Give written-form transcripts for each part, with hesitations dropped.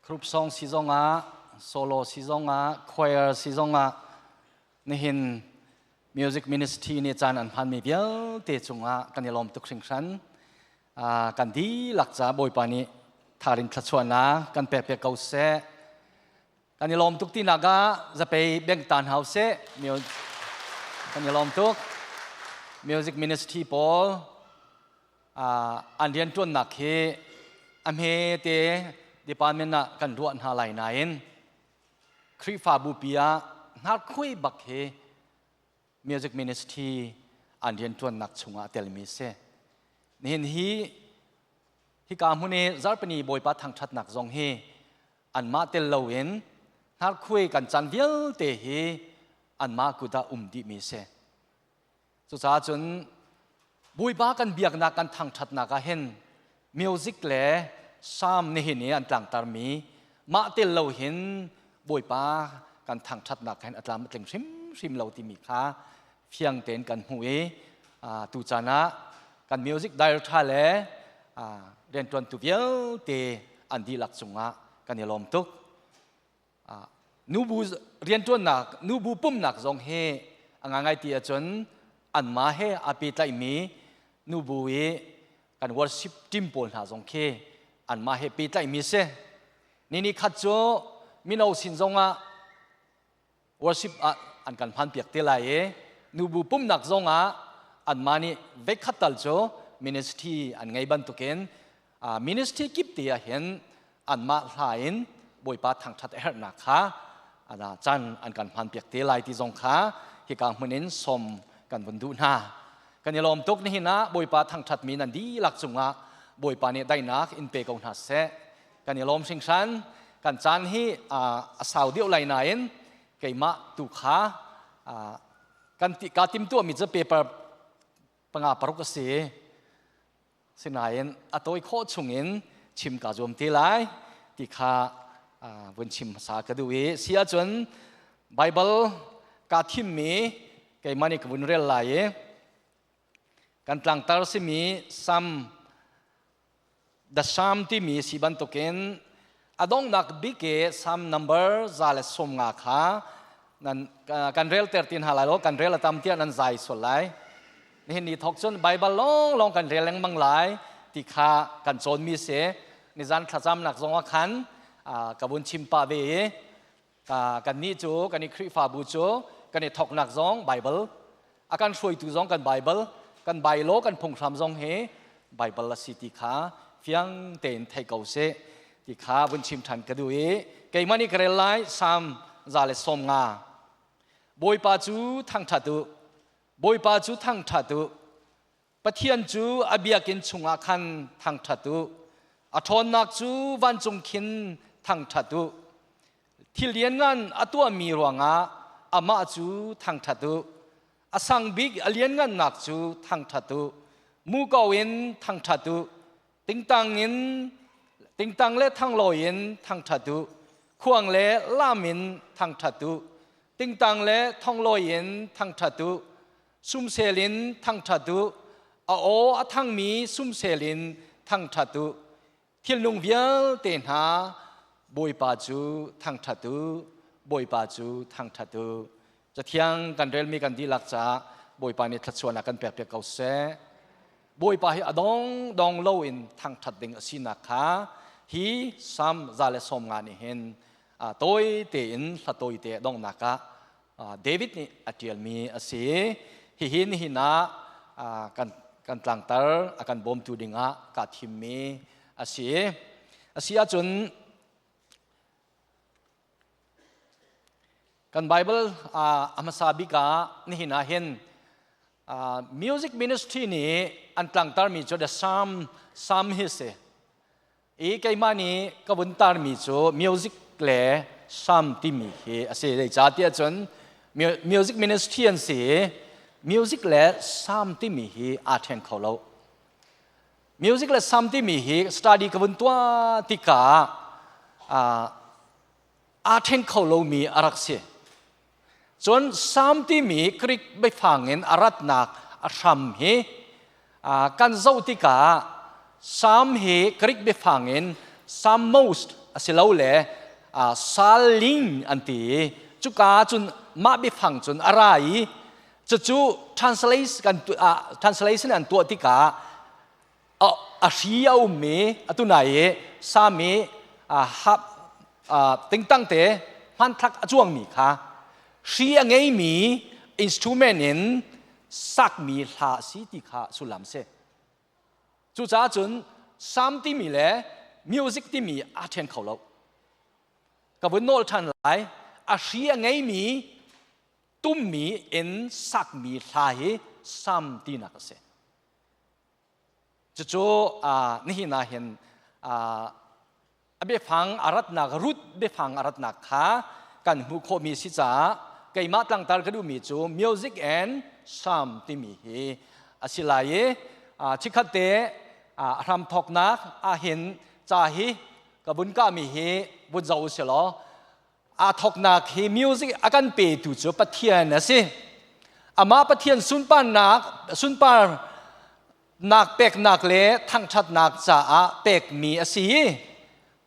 Group song si zongah, solo si zongah, choir si zongah nihin music ministry nih caan an hmanmi vialte cungah kan i lawm tuk hringhran. Kan dihlak ca Bawipa nih tharin thluachuahnak kan pek piak ko seh. Kan i lawm tuk tinak ah zapei beng tan hau seh. Kan i lawm tuk. Music ministry pawl an rianṭuannak hi a hmete department ah kan ruah hna lai nain Khrihfabu pi ah hnarkhui bak hi music ministry an rianṭuannak chungah a telmi si. Nihin hi hika hmun i zarhpini Bawipa thangṭhatnak zong hi anmah tel loin hnarkhui kan caan vialte hi anmah kut ah um dihmi si. Cucaah cun Bawipa kan biaknak kan thangṭhatnak ah hin music le psalm nihin i an tlangtarmi mah tel lo hin Bawipa kan thangṭhatnak hin a tlam a tling hrimhrim lo timi kha fiang tein kan hmuh i tuchan ah kan music director le rianṭuantu vialte an dihlak cungah kan i lawm tuk. Nubu rianṭuannak, nubu pumnak zong hi a ngangai ti ahcun anmah he aa pehtlaihmi nubu i kan worship team pawl hna zong khi anmah he pehtlaihmi si. Ni ni khat cu mino sin zongah worship ah an kan hmanpiak te lai i nubu pumnak zongah anmah nih veikhat tal cu ministry an ngei bantukin ministry kip te ah hin anmah hla in Bawipa thangṭhat a herhnak kha caan an kan hmanpiak te lai ti zong kha hika hmun in sawm kan vun duh hna. Kan i lawm tuk nihin ah Bawipa thangṭhatmi nan dihlak cungah Bawipa nih daihnak in pe ko hna seh. Kan i lawm hringhran. Kan caan hi a sau deuh lai nain keimah tu kha kan kaa timtuahmi cu paper panga paruk a si. Sinain a tawi khawh chungin chim kaa zuam te lai ti kha vun chim hmasa ka duh i si ahcun Bible kaa thimmi keimah nih ka vun rel lai i kan tlangtar simi Sam The Psalm timi si bantukin a donghnak bik i Psalm number 150 kha nan kan relter ti hna lai lo, kan rel a tam tiah nan zai sual lai. Nihin ni thawk cun Bible lawng lawng kan rel lengmang lai ti kha kan cawnmi si. Nizan thlacamnak zong ah khan ka vun chim pah ve i kannih cu kan i Khrihfabu cu kan i thawknak zong Bible, a kan hruaitu zong kan Bible, kan bylaw, kan phunghram zong hi Bible a si ti kha fiang tein thei ko sih ti kha vun chim ṭhan ka duh i keimah nih ka rel lai Psalm 150. Bawipa cu thangṭhat u, Bawipa cu thangṭhat u, Pathian cu a biakinn chungah khan thangṭhat u, a ṭhawnnak cu vancung khin thangṭhat u. Thil lianngan a tuahmi ruangah amah cu thangṭhat u. A sang bik a lianngannak cu thangṭhat u. Muko in thangṭhat u. Tingtang in tingtang le thanglawi in thangṭhat u. Khuang le lam in thangṭhat u. Tingtang le thonglawi in thangṭhat u. Sumsel in thangṭhat u. A aw a thangmi sumsel in thangṭhat u. Thilnung vialte hna, Bawipa cu thangṭhat u, Bawipa cu thangṭhat u. Cathiang kan relmi kan dihlak caah Bawipa nih thluachuahnak kan pekpiak ko seh. Bawipa hi a dong dong loin thangṭhat ding a sinak kha hi Salm 150 nih hin tawi tein hla tawi te donghnak ah David nih a ṭialmi a si. Hihi nihin ah kan tlangtar a kan bawmtu dingah kaa thimmi a si. A si ahcun kan Bible a hmasa bik ah nihin ah hin music ministry nih an tlangtarmi cu the Psalm Psalm hi si. I keimah nih ka vun tarmi cu music le psalm timi hi a si. Zeicahtiah cun music ministry an si i music le psalm timi hi aa ṭhen kho lo. Music le psalm timi hi study ka vun tuah tikah aa ṭhen kho lomi a rak si. Cun psalm timi Greek biafang in a ratnak a hram hi kan zoh tikah psalm hi Greek biafang in psalmos. asilole saling an ti i cuka cun mah biafang cun a ra i cucu translation an tuah tikah a hri a ummi atu nai i sami hap tingtang te hmanthlak a cuangmi kha hri a ngeimi instrument in sakmi hla a si ti kha sullam si. Cucaah cun psalm timi le music timi aa ṭhen kho lo. Ka vun nawl ṭhan lai. A hri a ngeimi tummi in sakmi hla hi psalm tinak a si. Cucu nihin ah hin a biafang a ratnak root biafang a ratnak kha kan hmuh khawhmi si caah keimah tlangtar ka duhmi cu music and psalm timi hi a si lai i chikkhat te a hramthawknak ahhin ca hi ka vun kahmi hi vun zoh u si law aa thawknak hi music a kan petu cu Pathian a si. Amah Pathian sunparnak sunparnak peknak le thangṭhatnak caah pekmi a si.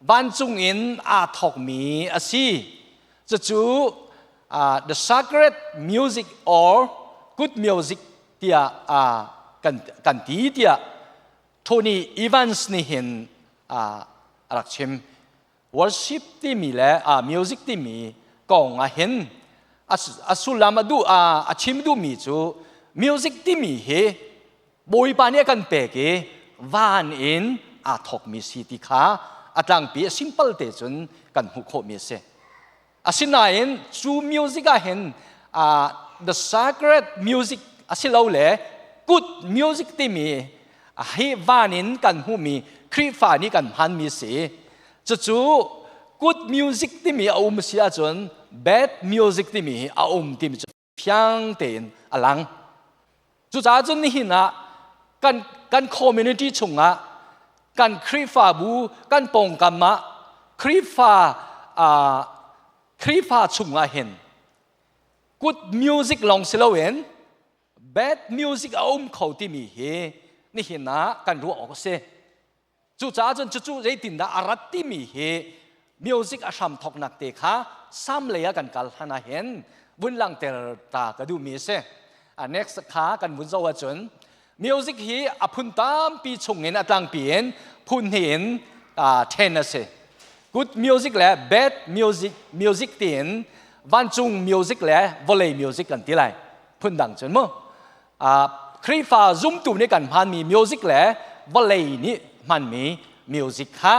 Vancung in aa thawkmi a si. Cucu the sacred music or good music tiah kan kan ti tiah Tony Evans nih hin a rak chim. Worship timi le music timi kong ah hin a sullam a duh a chim duhmi cu music timi hi Bawipa nih a kan pek i van in aa thawkmi si ti kha a tlangpi a simple te cun kan hmuh khawhmi a si. Asinain cu music ah hin the sacred music asilole good music timi hi van in kan hmuhmi Khrihfa nih kan hmanmi si. Cucu good music timi a um si ahcun bad music timi hi a um timi cu fiang tein a lang. Cucaah cun nihin ah kan kan community chungah kan Khrihfabu kan pawngkam ah Khrihfa Khrihfa chungah hin good music lawng si loin bad music a um kho timi hi nihin ah kan ruah awk a si. Cucaah cun cucu zeitindah a rat timi hi music a hram thawknak te kha sam lei ah kan kal hlan ah hin vun langhter ta ka duhmi a si. Next kha kan vun zoh ahcun music hi a phun tampi chung in a tlangpi in phun hnih in then a si. Good music le bad music music tiin vancung music le vawlei music kan ti lai. Phun dang cun mu. Khrihfa zumtu nih kan hmanmi music le vawlei nih hmanmi music kha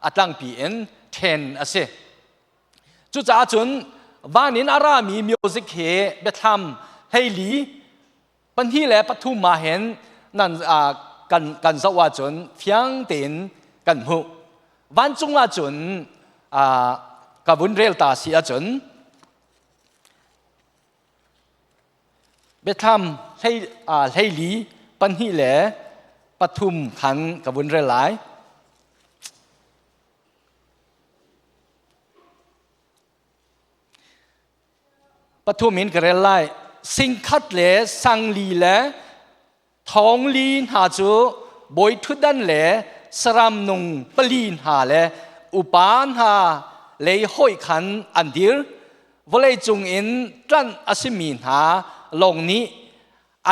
a tlangpi in then a si. Cucaah cun van in a rami music hi biathlam 14 2 le 3 ah hin nan kan kan zoh ahcun fiang tein kan hmuh. Vancung ahcun ka vun rel ta si ahcun Biathlam 14 2 le 3 khan ka vun rel lai. Pathum in ka rel lai. Singkhat le sangli le thongli hna cu bawi ṭhutdan le saram nung pali hna le upa hna lei hawih khan an dir. Vawlei cung in tlanh a simi hna lawng nih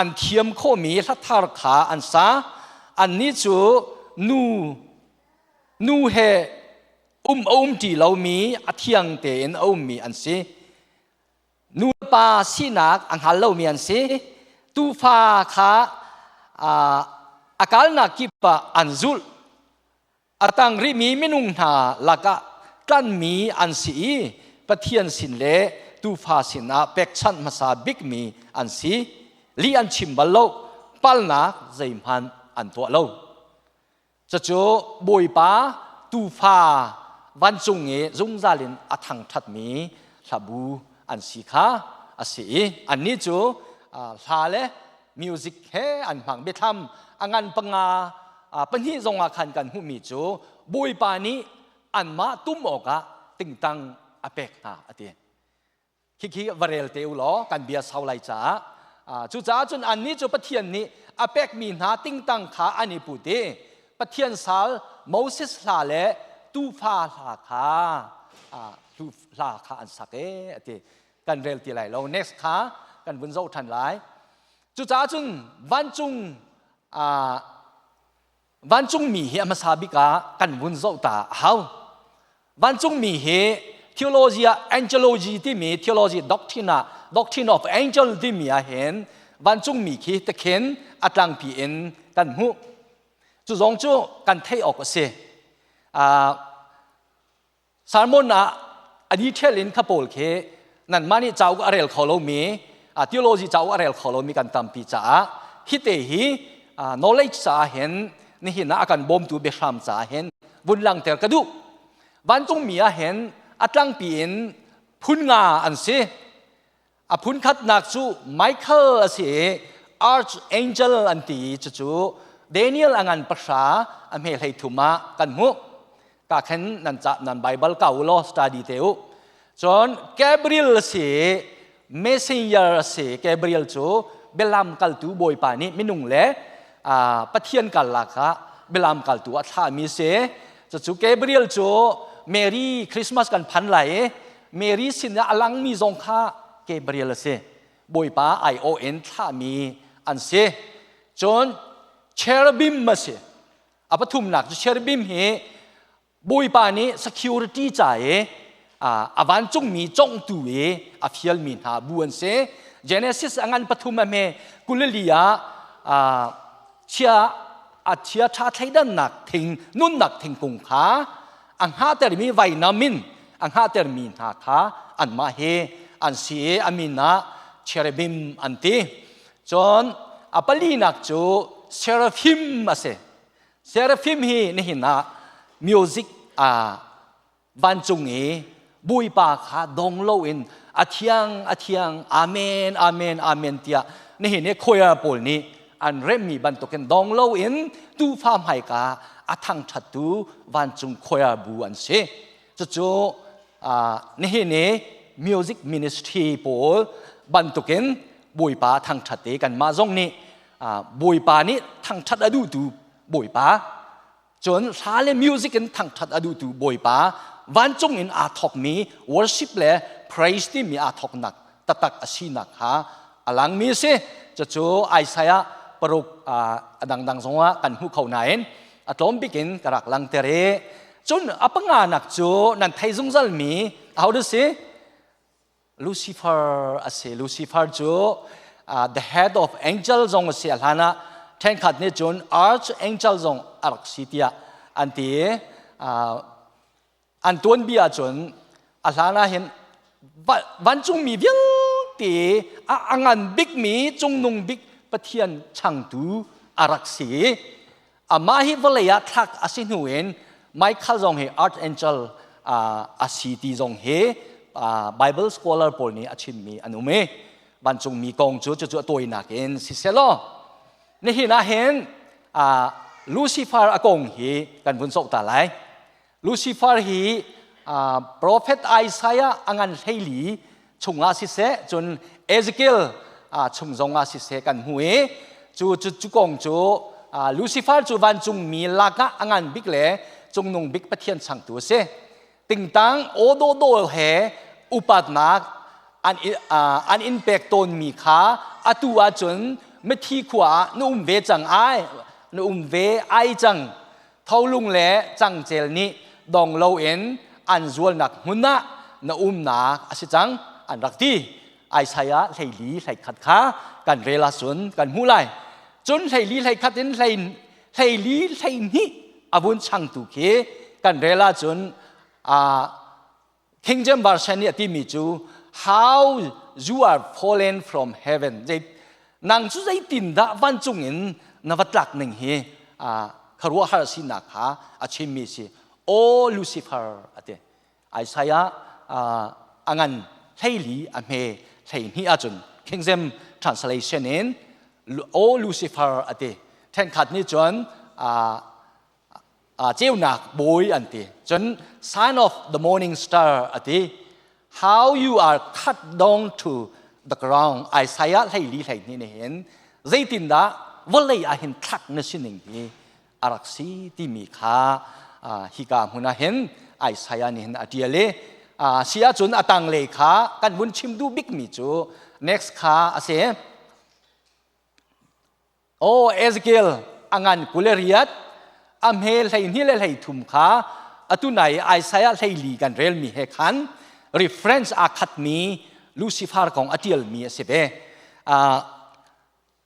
an thiam khawhmi hlathar kha an sa. Annih cu nu nu he um a um ṭi lomi a thiang tein a ummi an si. Nu le pa sinak a hngal lomi an si. Tuufa kha a kalnak kip ah an zulh. A tang rihmi minung hna lakah tlanmi an si i Pathian sin le tuufa sinah pekchanh hmasa bikmi an si. Lih an chim bal lo, palnak zeihmanh an tuah lo. Cucu Bawipa tuufa vancung i zungzal in a thangṭhatmi hlabu an si kha a si i annih cu hla le music he an hmang. Biathlam a ngan panga pahnih zongah khan kan hmuhmi cu Bawipa nih anmah tum awkah tingtang a pek hna a ti. Khikhi va rel te u law kan bia sau lai caah cucaah cun annih cu Pathian nih a pekmi hna tingtang kha an i put i Pathian sal Moses hla le tufa hla kha hla kha an sak e ati. Kan rel ti lai lo. Next kha kan vun zoh than lai. Cucaah cun vancung vancungmi hi a hmasa bik ah kan vun zoh ta a hau. Vancungmi hi theology ah angelology timi theology doctrine ah, doctrine of angel timi ah hin vancungmi khi takhin a tlangpi in kan hmuh. Cu zong cu kan theih awk a si. Sermon ah a detail in kha pawl khi nanmah nih cauk a rel kho lomi, theology cauk a rel kho lomi kan tampi caah hi te hi knowledge caah hin, nihin ah a kan bawmtu biahram caah hin vun langter ka duh. Vancungmi ah hin a tlangpi in phun nga an si. A phun khatnak cu Michael a si i archangel an ti i cucu Daniel a ngan 3 a hme 13 ah kan hmuh. Ka khen nan ca nan Bible ka u law study te u. Cun Gabriel a si i messenger a si. Gabriel cu bialam kaltu, Bawipa nih minung le Pathian karlak ah bialam kaltu a thlahmi si. Cucu Gabriel cu Mary, Christmas kan phan lai i Mary sin ah a langmi zong kha Gabriel a si. Bawipa aiawh in thlahmi an si. Cun cherubim a si. A pathumnak cu cherubim hi Bawipa nih security ca i a vancungmi congtu i a fialmi hna bu an si. Genesis a ngan 3 a hme 24 ah chia a chia ṭha thleidannak thing, nunnak thingkung kha a hngahtermi vainam in a hngahtermi hna kha anmah hi an si i a min ah cherubim an ti. Cun a palinak cu seraphim a si. Seraphim hi nihin ah music vancung i Bawipa kha dong loin a thiang, a thiang, amen, amen, amen tiah nihin i choir pawl nih an remmi bantukin dong loin tuufa hmaika a thangṭhattu vancung choir bu an si. Cucu nihin i music ministry pawl bantukin Bawipa thangṭhat i kanmah zong nih Bawipa nih thangṭhat a duhtu Bawipa, cun hla le music in thangṭhat a duhtu Bawipa, vancung in aa thawkmi worship le praise timi aa thawknak taktak a sinak kha a langmi a si. Cucu Isaiah 6, a dangdang zongah kan hmuh kho nain a tlawm bik in ka rak langter i, cun a panganak cu nan thei zungzalmi aho si? Lucifer a si. Lucifer cu the head of angel zong a si. A hlan ah ṭhenkhat nih cun archangel zong a rak si tiah an ti. An tuanbia cun a hlan ah hin vancungmi vialte a ngan bikmi, cungnung bik Pathian changtu a rak si. Amah hi vawlei ah thlak a si hnu in Michael zong hi archangel a si ti zong hi Bible scholar pawl nih a chimmi an um i, vancungmi kong cu cucu a tawinak in siselaw, nihin ah hin Lucifer a kong hi kan vun zoh ta lai. Lucifer hi prophet Isaiah a ngan 14 chungah siseh, cun Ezekiel chung zongah siseh kan hmu i, cu cu cu kong cu Lucifer cu vancungmi lakah a ngan bik le cungnung bik Pathian changtu a si. Tingtang aw dawhdawh he upatnak an in pek tawnmi kha atu ahcun mithi khua ah na um ve cang ai, na um ve ai cang. Tholung le cangcel nih dong loin an zualnak hmun ah na umnak a si cang an rak ti. Isaiah 44 21 kha kan rel ahcun kan hmuh lai. Cun 44 21 in 44 22 a vun changtu khi kan rel ahcun King James Version nih a timi cu "How you are fallen from heaven." Zei nang cu zeitindah vancung in na va tlak ning hi khuaruahhar sinak kha a chimmi si. O Lucifer a ti. Isaiah a ngan 14 a hme 12 ahcun King James Translation in O Lucifer a ti. Thenkhat nih cun ceunak bawi an ti. Cun son of the morning star a ti. How you are cut down to the ground. Isaiah 44 22 nih hin zeitindah vawlei ah hin thlak na si ning hi a rak si timi kha. Hika hmun ah hin Isaiah nih hin a ṭial i si ahcun a tanglei kha kan vun chim duh bikmi cu next kha a si. Aw Ezekiel a ngan 28 a hme 22 le 33 kha atu nai Isaiah 14 kan relmi he khan reference aa khatmi Lucifer kong a ṭialmi a si ve.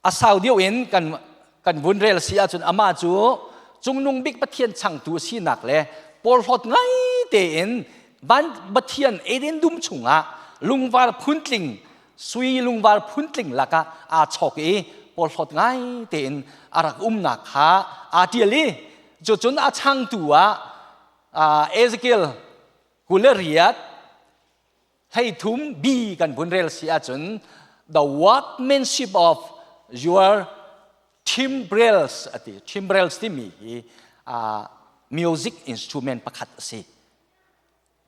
A sau deuh in kan vun rel si ahcun amah cu cungnung bik Pathian changtu sinak le porhlawt ngai tein van Pathian Eden dum chungah lungvar phuntling sui lungvar phuntling lakah aa chawk i porhlawt ngai tein a rak umnak kha aa ṭial i cucun a changtu ah Ezekiel 28 33 B kan vun rel si ahcun, "The workmanship of your timbrels," ati. Timbrels timi hi music instrument pakhat a si.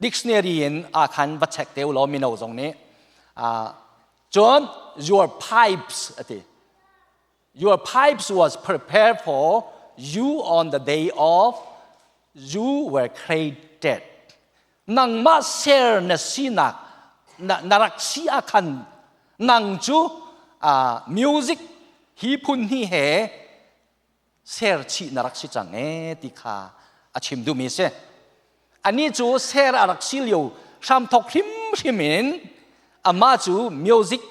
Dictionary in a khan va check te law mino zong nih. Cun "your pipes," ati. "Your pipes was prepared for you on the day of you were created." Nangmah ser na sinak na rak si ah khan nang cu music hi phun hi he ser chih na rak si cang e ti kha a chim duhmi si. Ani cu ser a rak si lio hramthok hrimhrim in amah cu music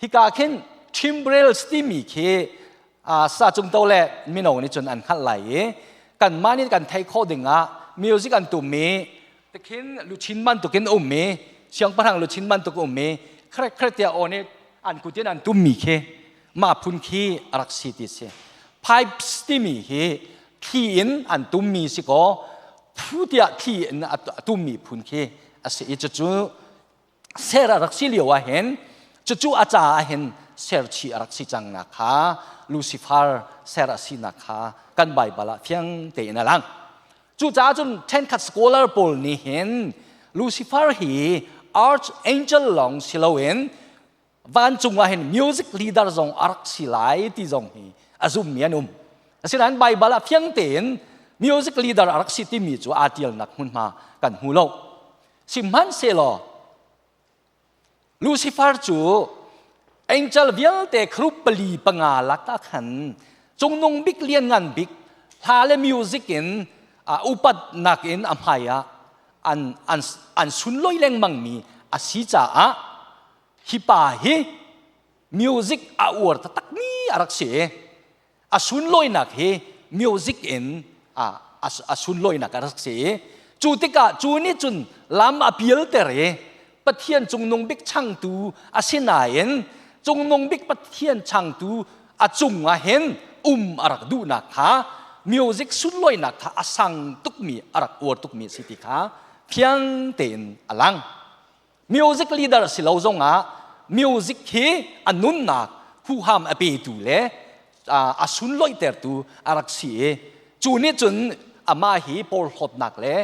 hika khin timbrels timi khi sa cung to le mino nih cun an hngalh lai i kanmah nih kan theih khawh ding ah music an tummi tikhin luchin bantukin ummi, siangpahrang luchin bantuk ummi, khrek khrek tiah aw nih an kut in an tummi khi mah phun khi a rak si ti si. Pipes timi hi thli in an tummi si kaw phu tiah thli in a tummi phun khi a si i cucu ser a rak si lio ah hin cucu a caah hin serchih a rak si cang nak kha, Lucifer ser a sinak kha kan Baibal ah fiang tein a lang. Cucaah cun ṭhenkhat scholar pawl nih hin Lucifer hi archangel lawng si loin vancung ah hin music leader zong a rak si lai ti zong hi a zummi an um. Asinain Baibal ah fiang tein music leader a rak si timi cu aa ṭialnak hmunhma kan hmu lo. Sihmanhsehlaw Lucifer cu angel vialte khruk pali panga lak ah khan cungnung bik, lianngan bik, hla le music in upatnak in a hmai ah an sunloi lengmang mi a si caah hi pa hi music a uar taktak mi a rak si. A sunlawinak hi music in a sunlawinak a rak si. Cu tikah cu nih cun lam a pialter i Pathian cungnung bik changtu a si nain cungnung bik Pathian changtu a cung ah hin um a rak duhnak kha, music sunlawinak kha a sang tukmi, a rak uar tukmi a si ti kha fiang tein a lang. Music leader si lo zongah music hi a nunnak huham a petu le a sunlawihtertu a rak si i cu nih cun amah hi porhlawtnak le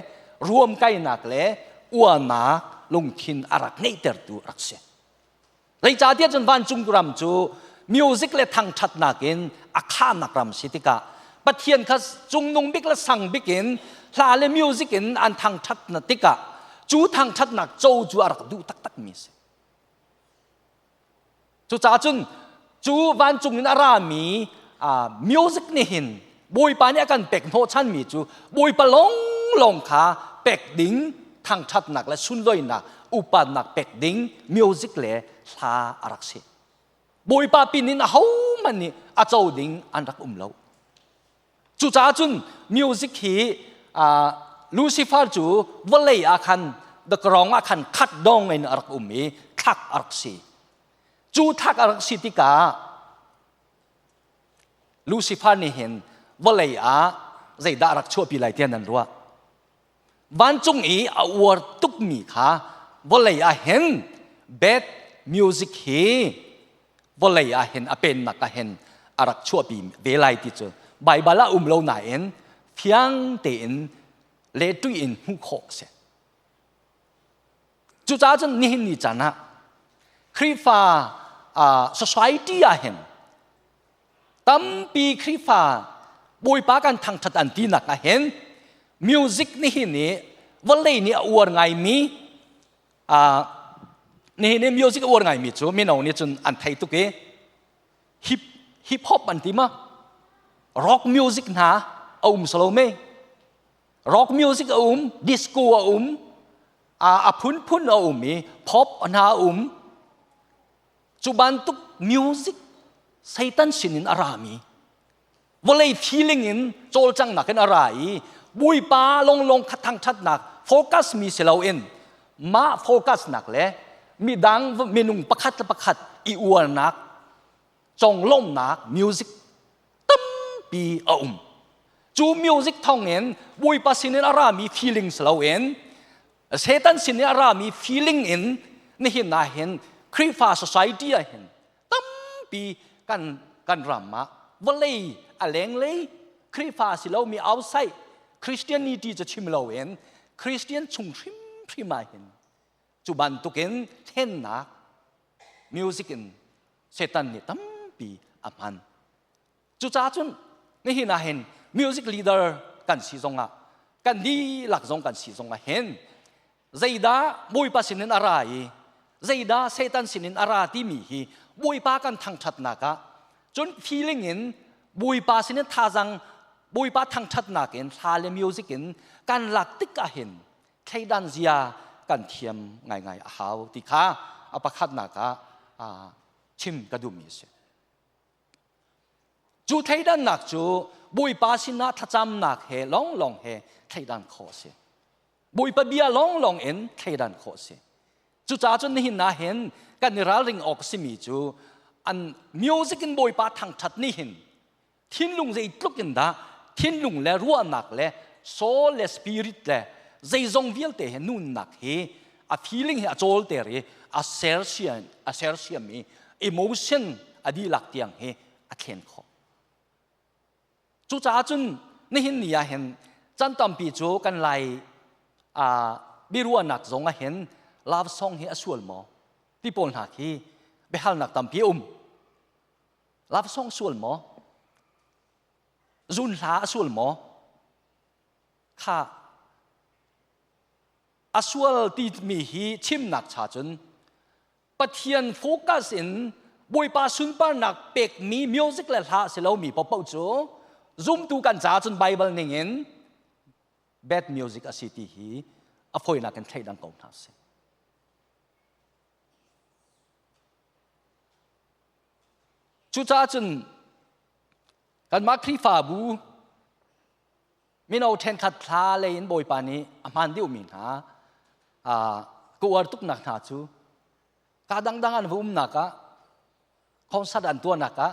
ruamkainak le uanak lungthin a rak ngeihtertu a rak si. Zeicahtiah cun vancung ram cu music le thangṭhatnak in a khahnak ram si tikah Pathian kha cungnung bik le sang bik in hla le music in an thangṭhat tikah cu thangṭhatnak co cu a rak duh taktakmi a si. Cucaah cun cu vancung in a rami music nih hin Bawipa nih a kan pek hnawhchanmi cu Bawipa lawnglawng kha pek ding thangṭhatnak le sunlawinak upatnak pek ding music le hla a rak si. Bawipa pin in ahohmanh nih a co ding an rak um lo. Cucaah cun music hi Lucifer cu vawlei ah khan dawkrawng ah khan khat dong in a rak um i thlak a rak si. Cu thlak a rak si tikah Lucifer nih hin vawlei ah zeidah a rak chuahpi lai tiah nan ruah? Vancung i a uar tukmi kha vawlei ah hin bad music hi vawlei ah hin a pennak ah hin a rak chuahpi ve lai ti cu Baibal ah um lo nain fiang tein le tui in hmuh khawh a si. Cucaah cun nihin ni caan ah Khrihfa society ah hin tampi Khrihfa Bawipa kan thangṭhat an tinak ah hin music nihin i vawlei nih a uar ngaimi nihin i music a uar ngaimi cu mino nih cun an thei tuk i hip hip hop an ti ma rock music hna a um salo me rock music a um disco a um a phunphun a um i pop hna a um cu bantuk music Satan sinin a rami vawlei feeling in cawlcanghnak in a ra i Bawipa longlong kha thangṭhatnak focus mi si loin mah focus nak le midang minung pakhat le pakhat i uarnak conglawmhnak music tampi a um cu music thawngin Bawipa sinin a rami feeling si loin Satan sinin a rami feeling in nihin ah hin Khrihfa society ah hin tampi kan kan ram ah vawlei a lenglei Khrihfa si lomi outside Christianity cu chim loin Christian chung hrimhrim ah hin cu bantukin thlennak music in Satan nih tampi a hman. Cucaah cun nihin ah hin music leader kan si zongah kan dihlak zong kan si zongah hin zeidah Bawipa sinin a ra i zeidah Satan sinin a ra timi hi Bawipa kan thangṭhatnak ah cun feeling in Bawipa sinin thazang Bawipa thangṭhatnak in hla le music in kan lak tik ah hin thleidan zia kan thiam ngaingai a hau ti kha a pakhatnak ah chim ka duhmi a si. Cu thleidannak cu Bawipa sinah thlacamnak he lawnglawng he thleidan khawh a si. Bawipa bia lawnglawng in thleidan khawh a si. Cucaah cun nihin ah hin kan i ralring awk a simi cu an music in Bawipa thangṭhat nih hin thinlung zeitluk in dah thinlung le ruahnak le soul le spirit le zeizong vialte he nunnak hi a feeling hi a cawlter i a sersiam a sersiam i emotion a dihlak tiang hi a thlen khawh. Cucaah cun nihin ni ah hin chan tampi cu kan lai biaruahnak zong ah hin love song hi a sual maw ti pawl hna khi biahalnak tampi a um. Love song sual maw? Zun hla a sual maw? Kha a sual timi hi chimnak cha cun Pathian focus in Bawipa sunparnak pekmi music le hla si lomi paohpaoh cu zumtu kan caah cun Bible ning in bad music a si ti hi a fawinak in thleidang ko hna sih. Cucaah cun kanmah Khrihfabu mino ṭhenkhat thla lei in Bawipa nih a hmaan deuhmi hna ka uar tuknak hna cu ka dangdang an va umnak ah concert an tuahnak ah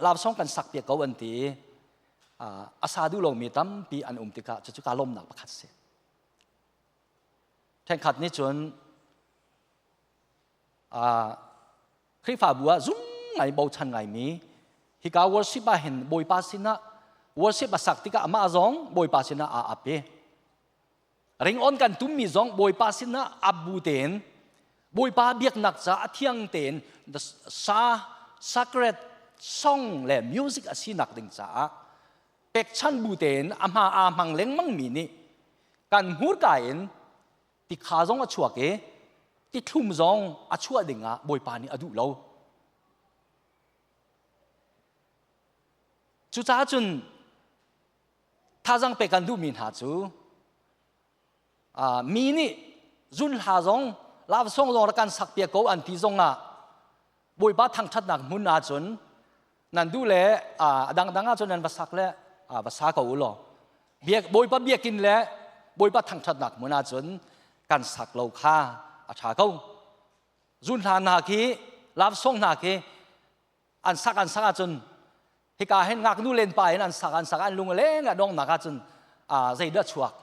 love song kan sak piak ko an ti a sa duh lomi tampi an um tikah cucu kaa lawmnak pakhat si. Ṭhenkhat nih cun Khrihfabu ah zum ngai bochan ngaimi hika worship ah hin Bawipa sinah worship a sak tikah amah zong Bawipa sinah aa ap i ringawn kan tummi zong Bawipa sinah ap bu tein Bawipa biaknak ca a thiang tein the sa sacred song le music a sinak ding caah pekchan bu tein a hma aa hmang lengmang mi nih kan hmurka in tikha zong a chuak i tithlum zong a chuah dingah Bawipa nih a duh lo. Cucaah cun thazang pek kan duhmi hna cu mi nih zun hla zong love song zong rak kan sak piak ko an ti zongah Bawipa thangṭhatnak hmun ahcun nan duh le a dangdang ahcun nan va sak le va sa ko u law Bawipa biakinn le Bawipa thangṭhatnak hmun ahcun kan sak lo kha a ṭha ko. Zun hla hna khi love song hna khi an sak an sak ahcun hika hin ngaknu len pa in an sak an sak an lung leng a dongnak ahcun zeidah chuak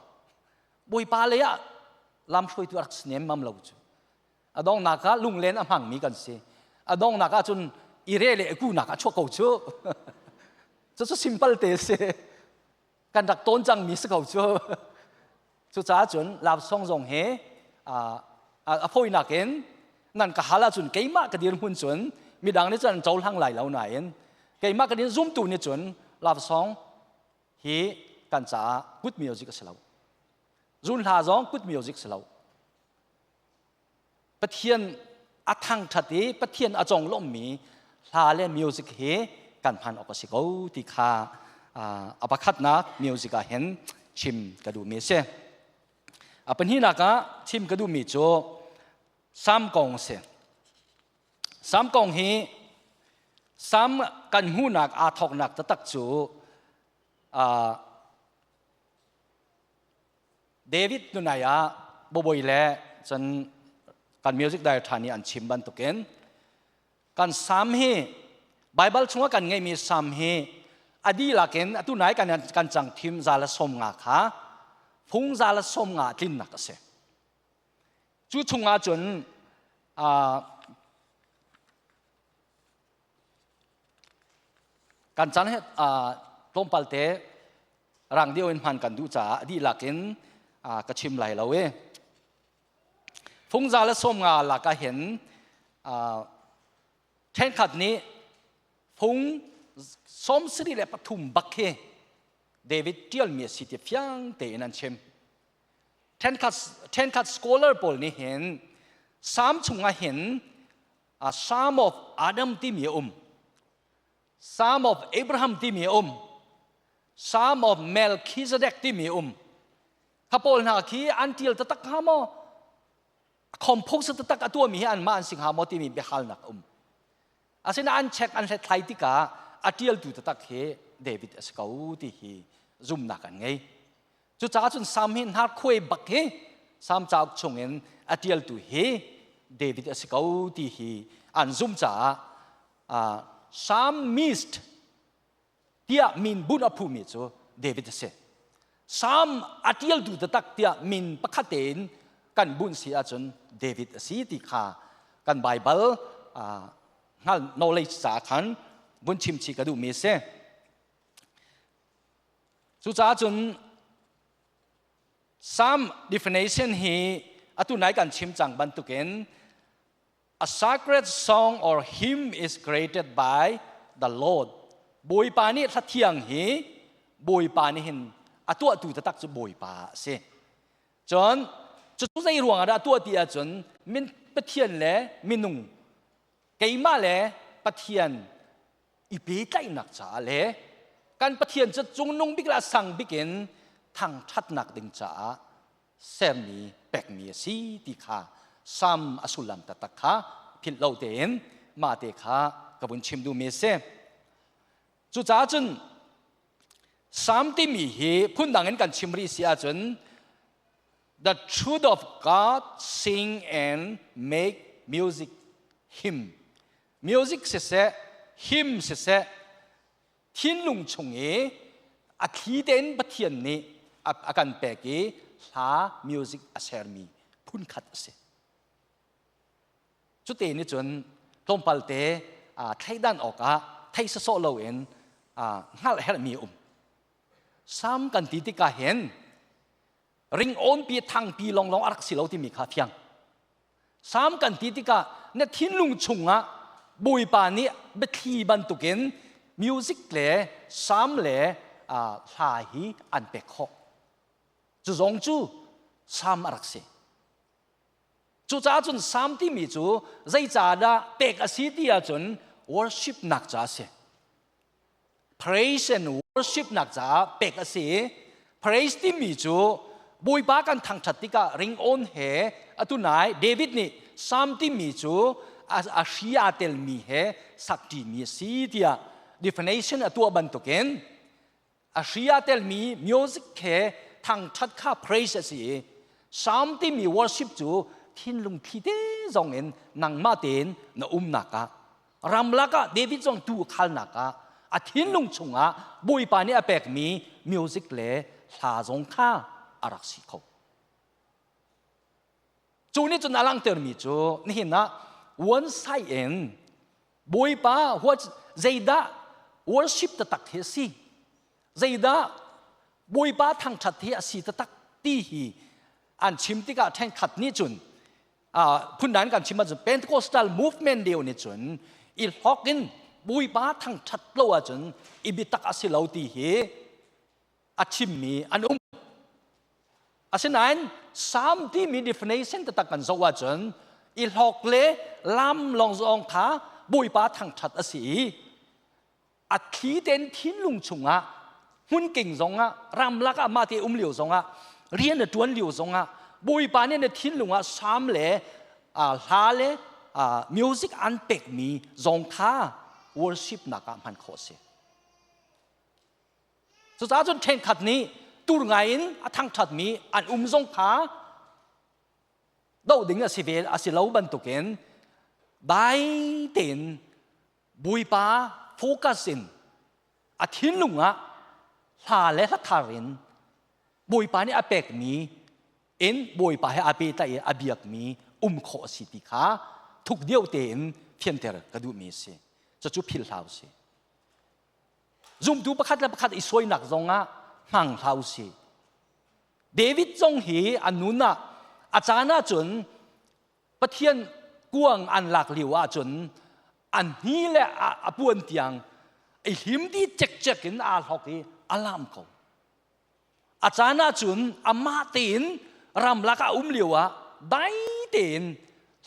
Bawipa lei ah lamhruaitu a rak si nemmam lo cu a donghnak ah lunglen a hmangmi kan si a donghnak ah cun i re le kunak a chuak ko cu cucu simple te si kan rak tawn cangmi si ko cu cucaah cun love song zong he a fawinak in nan ka hal ahcun keimah ka dirhmun cun midang nih cun an cohlang lai lo nain. Keimah kan in zumtu nih cun love song hi kan caah good music a si lo. Zun hla zong good music si lo. Pathian a thangṭhat i Pathian a conglawmhmi hla le music hi kan hman awk a si ko ti kha a pakhatnak music ah hin chim ka duhmi a si. A pahnihnak ah chim ka duhmi cu Sam kong a si. Sam kong hi Sam kan hmuhnak aa thawknak taktak cu David nunai ah boboi le cun kan music director nih an chim bantukin kan sam hi Bible chungah kan ngeihmi sam hi a dihlak in atu nai kan kan cang thim za le som nga kha fung za le som nga tlinnak a si. Cu chungah cun Kan caan he tlawmpal te rang deuh in hman kan duh caah a dihlak in ka chim lai lo i fungza le sawmnga lak ah hin ṭhenkhat nih fung 73 bak khi David ṭialmi a si ti fiang tein an chim. Ṭhenkhat scholar pawl nih hin Salm chungah hin a Psalm of Adam timi a um Psalm of Abraham timi a um Psalm of Melchizedek timi a um kha pawl hna khi an tial taktak hnga maw compose taktak a tuahmi hi anmah an si hnga maw timi biahalnak a um asinain an check an hlethlai tikah a tialtu taktak hi David a si ko ti hi zumnak an ngei Cucaah cun Salm hi hnarkhuai bak hi Salm cauk chungin a ṭialtu hi David a si ko ti hi an zumh caah Psalmist tiah min bunh a phumi cu David a si. Salm a ṭialtu taktak tiah min pakhat tein kan bunh si ahcun David a si ti kha kan Baibal hngal knowledge caah khan vun chim chih ka duhmi a si. Cucaah cun Psalm definition hi atu nai kan chim cang bantukin a sacred song or hymn is created by the Lord. Bawipa nih hla thiang hi Bawipa nih hin a tuahtu taktak cu Bawipa a si. Cun cu zei ruang ah dah a tuah ti ahcun min Pathian le minung keimah le Pathian i pehtlaihnak caah le kan Pathian cu cungnung bik le a sang bik in thangṭhatnak ding caah sermi pekmi a si ti kha Salm a sullam taktak kha philh lo tein mah te kha ka vun chim duhmi a si. Cucaah cun Salm timi hi phundang in kan chim rih si ahcun the truth of God sing and make music hymn Music siseh, hymn siseh, thinlung chung i a thli tein Pathian nih a kan pek i hla music a sermi phunkhat a si. Cute nih cun tlawmpal te thleidan awkah thei sawsawh loin hngalh herhmi a um. Sam kan ti tikah hin ringawn pi thangpi longlong a rak si lo timi kha fiang. Salm kan ti tikah na thinlung chungah Bawipa nih biathli bantukin music le salm le hla hi an pek khawh. Cu zong cu salm a rak si. Cucaah cun salm timi cu zeicahdah pek a si ti ahcun worship nak ca a si. Praise and worship nak caah pek a si. Praise timi cu Bawipa kan thangṭhat tikah ringawn he atu nai David nih Psalm timi cu a hri aa telmi he sakṭimi a si tiah definition a tuah bantukin a hri aa telmi music he thangṭhat kha praise a si i Psalm timi worship cu thinlung thli te zong in nangmah tein na umnak ah ramlak ah David zong tuu khalnak ah a thinlung chungah Bawipa nih a pekmi music le hla zong kha a rak si kho. Cu nih cun a langhtermi cu nihin ah one side in Bawipa what zeidah worship taktak hi a si zeidah Bawipa thangṭhat hi a si taktak ti hi an chim tikah ṭhenkhat nih cun phundang kan chim ahcun Pentecostal movement deu nih cun i hlok in Bawipa thangṭhat lo ahcun i biatak a si lo ti hi a chimmi an um. Asinain Psalm timi definition taktak kan zoh ahcun i hlawk le lam lawng zong kha Bawipa thangṭhat a si i a thli tein thinlung chungah hmunking zongah ramlak ah mah te um lio zongah rian a ṭuan lio zongah Bawipa nih na thinlung ah Psalm le hla le music an pekmi zong kha worship nak ah hman khawh a si. Cucaah cun ṭhenkhat nih tur ngai in a thangṭhatmi an um zong kha doh ding a si ve a si lo bantukin dai tein Bawipa focus in a thinlung ah hla le hla thar in Bawipa nih a pekmi in Bawipa he aa pehtlaih i a biakmi um khawh a si ti kha thuk deuh tein fianter ka duhmi a si. Cucu philh hlah u sih. Zumtu pakhat le pakhat i suainak zongah hmang hlah u sih. David zong hi a nun ah a caan ahcun Pathian kuang an lak lio ahcun an hni le a puan tiang i hlim di cekcek in aa hlok i a lam ko. A caan ahcun amah tein ramlak ah um lio ah dai tein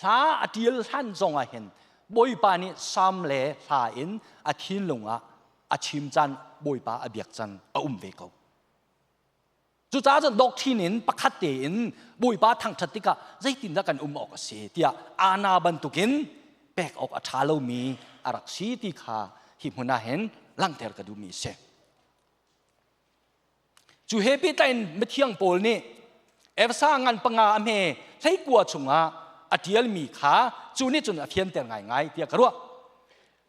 hla a ṭial hlan zong ah hin Bawipa nih sam le hla in a thinlung ah a chim caan Bawipa a biak caan a um ve ko. Cucaah cun doctrine in pakhat tein Bawipa thangṭhat tikah zeitindah kan um awk a si tiah ana bantukin pek awk a ṭha lomi a rak si ti kha hi hmun ah hin langhter ka duhmi a si. Cu he pehtlai in mithiang Paul nih Efesa ngan panga a hme hleikua chungah a ṭialmi kha cu nih cun a fianter ngaingai tiah ka ruah.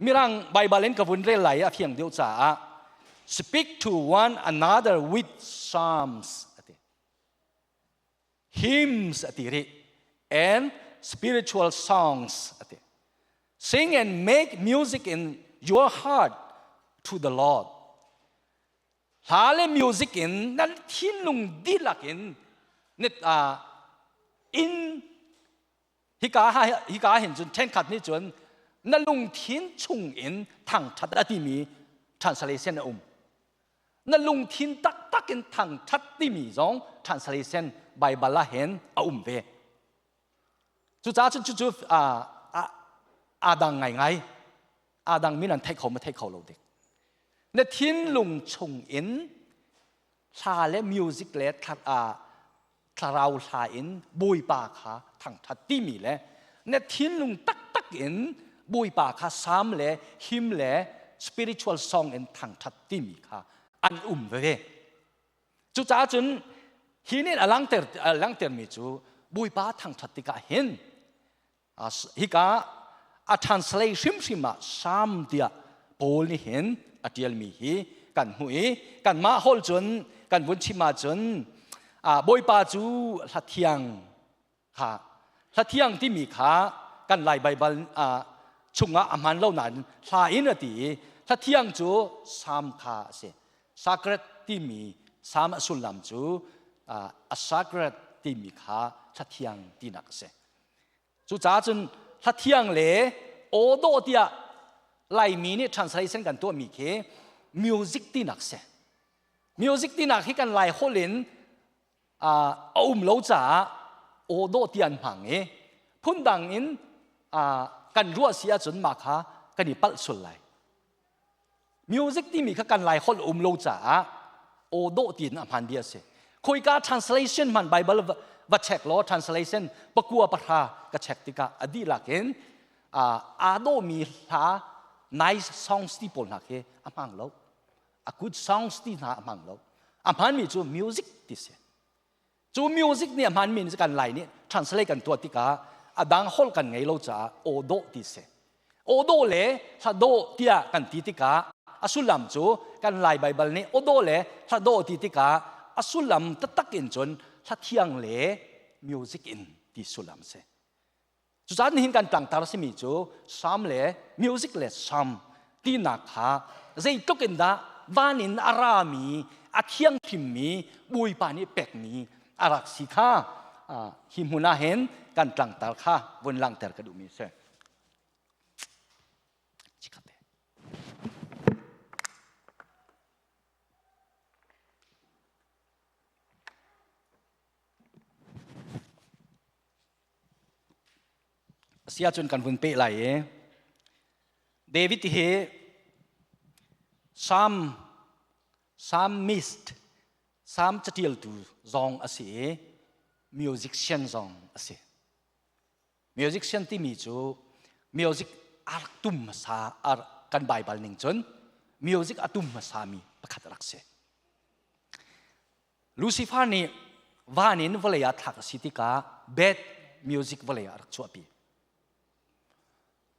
Mirang Baibal in ka vun rel lai i a fiang deuh caah speak to one another with psalms a ti. Hymns a ti rih and spiritual songs a ti. Sing and make music in your heart to the Lord. Hla le music in nan thinlung dihlak in net in hika hika hin cun ṭhenkhat nih cun na lungthin chung in thangṭhat a timi translation a um. Na lungthin taktak in thangṭhat timi zong translation Bible ah hin a um ve. Cucaah cun cucu aa dang ngaingai. Aa dang min an theih kho ma theih kho lo dik. Na thinlung chung in hla le music le thlarau hla in Bawipa kha thangṭhat timi le na thinlung taktak in Bawipa kha sam le him le spiritual song in thangṭhat timi kha an um veve. Cucaah cun hi nih a langhter a langhtermi cu Bawipa thangṭhat tikah hin hika a translate hrimhrim ah Psalm tiah Paul nih hin a ṭialmi hi kan hmuh i kanmah holh cun kan vun chim ahcun Bawipa cu hla thiang kha hla thiang timi kha kan Lai Baibal chungah a hmaan lo nain hla in a ti i hla thiang cu Psalm kha a si. Sacred timi Psalm a sullam cu a sacred timi kha hla thiang tinak a si. Cucaah cun hla thiang le aw dawh tiah Laimi nih translation kan tuahmi khi music tinak si. Music tinak hi kan Lai holh in a um lo caah aw dawh ti an hmang i phundang in kan ruah si ahcun mah kha kan i palh sual lai. Music timi kha kan Lai holh um lo caah aw dawh tiin a hman bia a si. Khoika translation hman Bible va check law translation pakua pahra ka check tikah a dihlak in aa dawhmi hla nice songs ti pawl hna khi a hmang lo. A good songs ti hna a hmang lo. A hmanmi cu music ti si. Cu music nih a hmanmi nih kan Lai nih translate kan tuah tikah a dang holh kan ngei lo caah aw dawh ti si. Aw dawh le hla dawh tiah kan ti tikah a sullam cu kan Lai Baibal nih aw dawh le hla dawh ti tikah a sullam taktak in cun hla thiang le music in ti sullam a si. Cucaah nihin kan tlangtar a simi cu Psalm le music le Psalm tinak kha zeitluk in dah van in a rami a thianghlimmi Bawipa nih pekmi a rak si kha hi hmun ah hin kan tlangtar kha vun langhter ka duhmi a si. Asi ahcun kan vun peh lai i David hi Psalm Psalmist Psalm catialtu zong a si i musician zong a si. Musician timi cu music a rak tum hmasa kan Baibal ning cun music a tum hmasami pakhat a rak si. Lucifer nih van in vawlei ah thlak a si tikah bad music vawlei ah a rak chuahpi.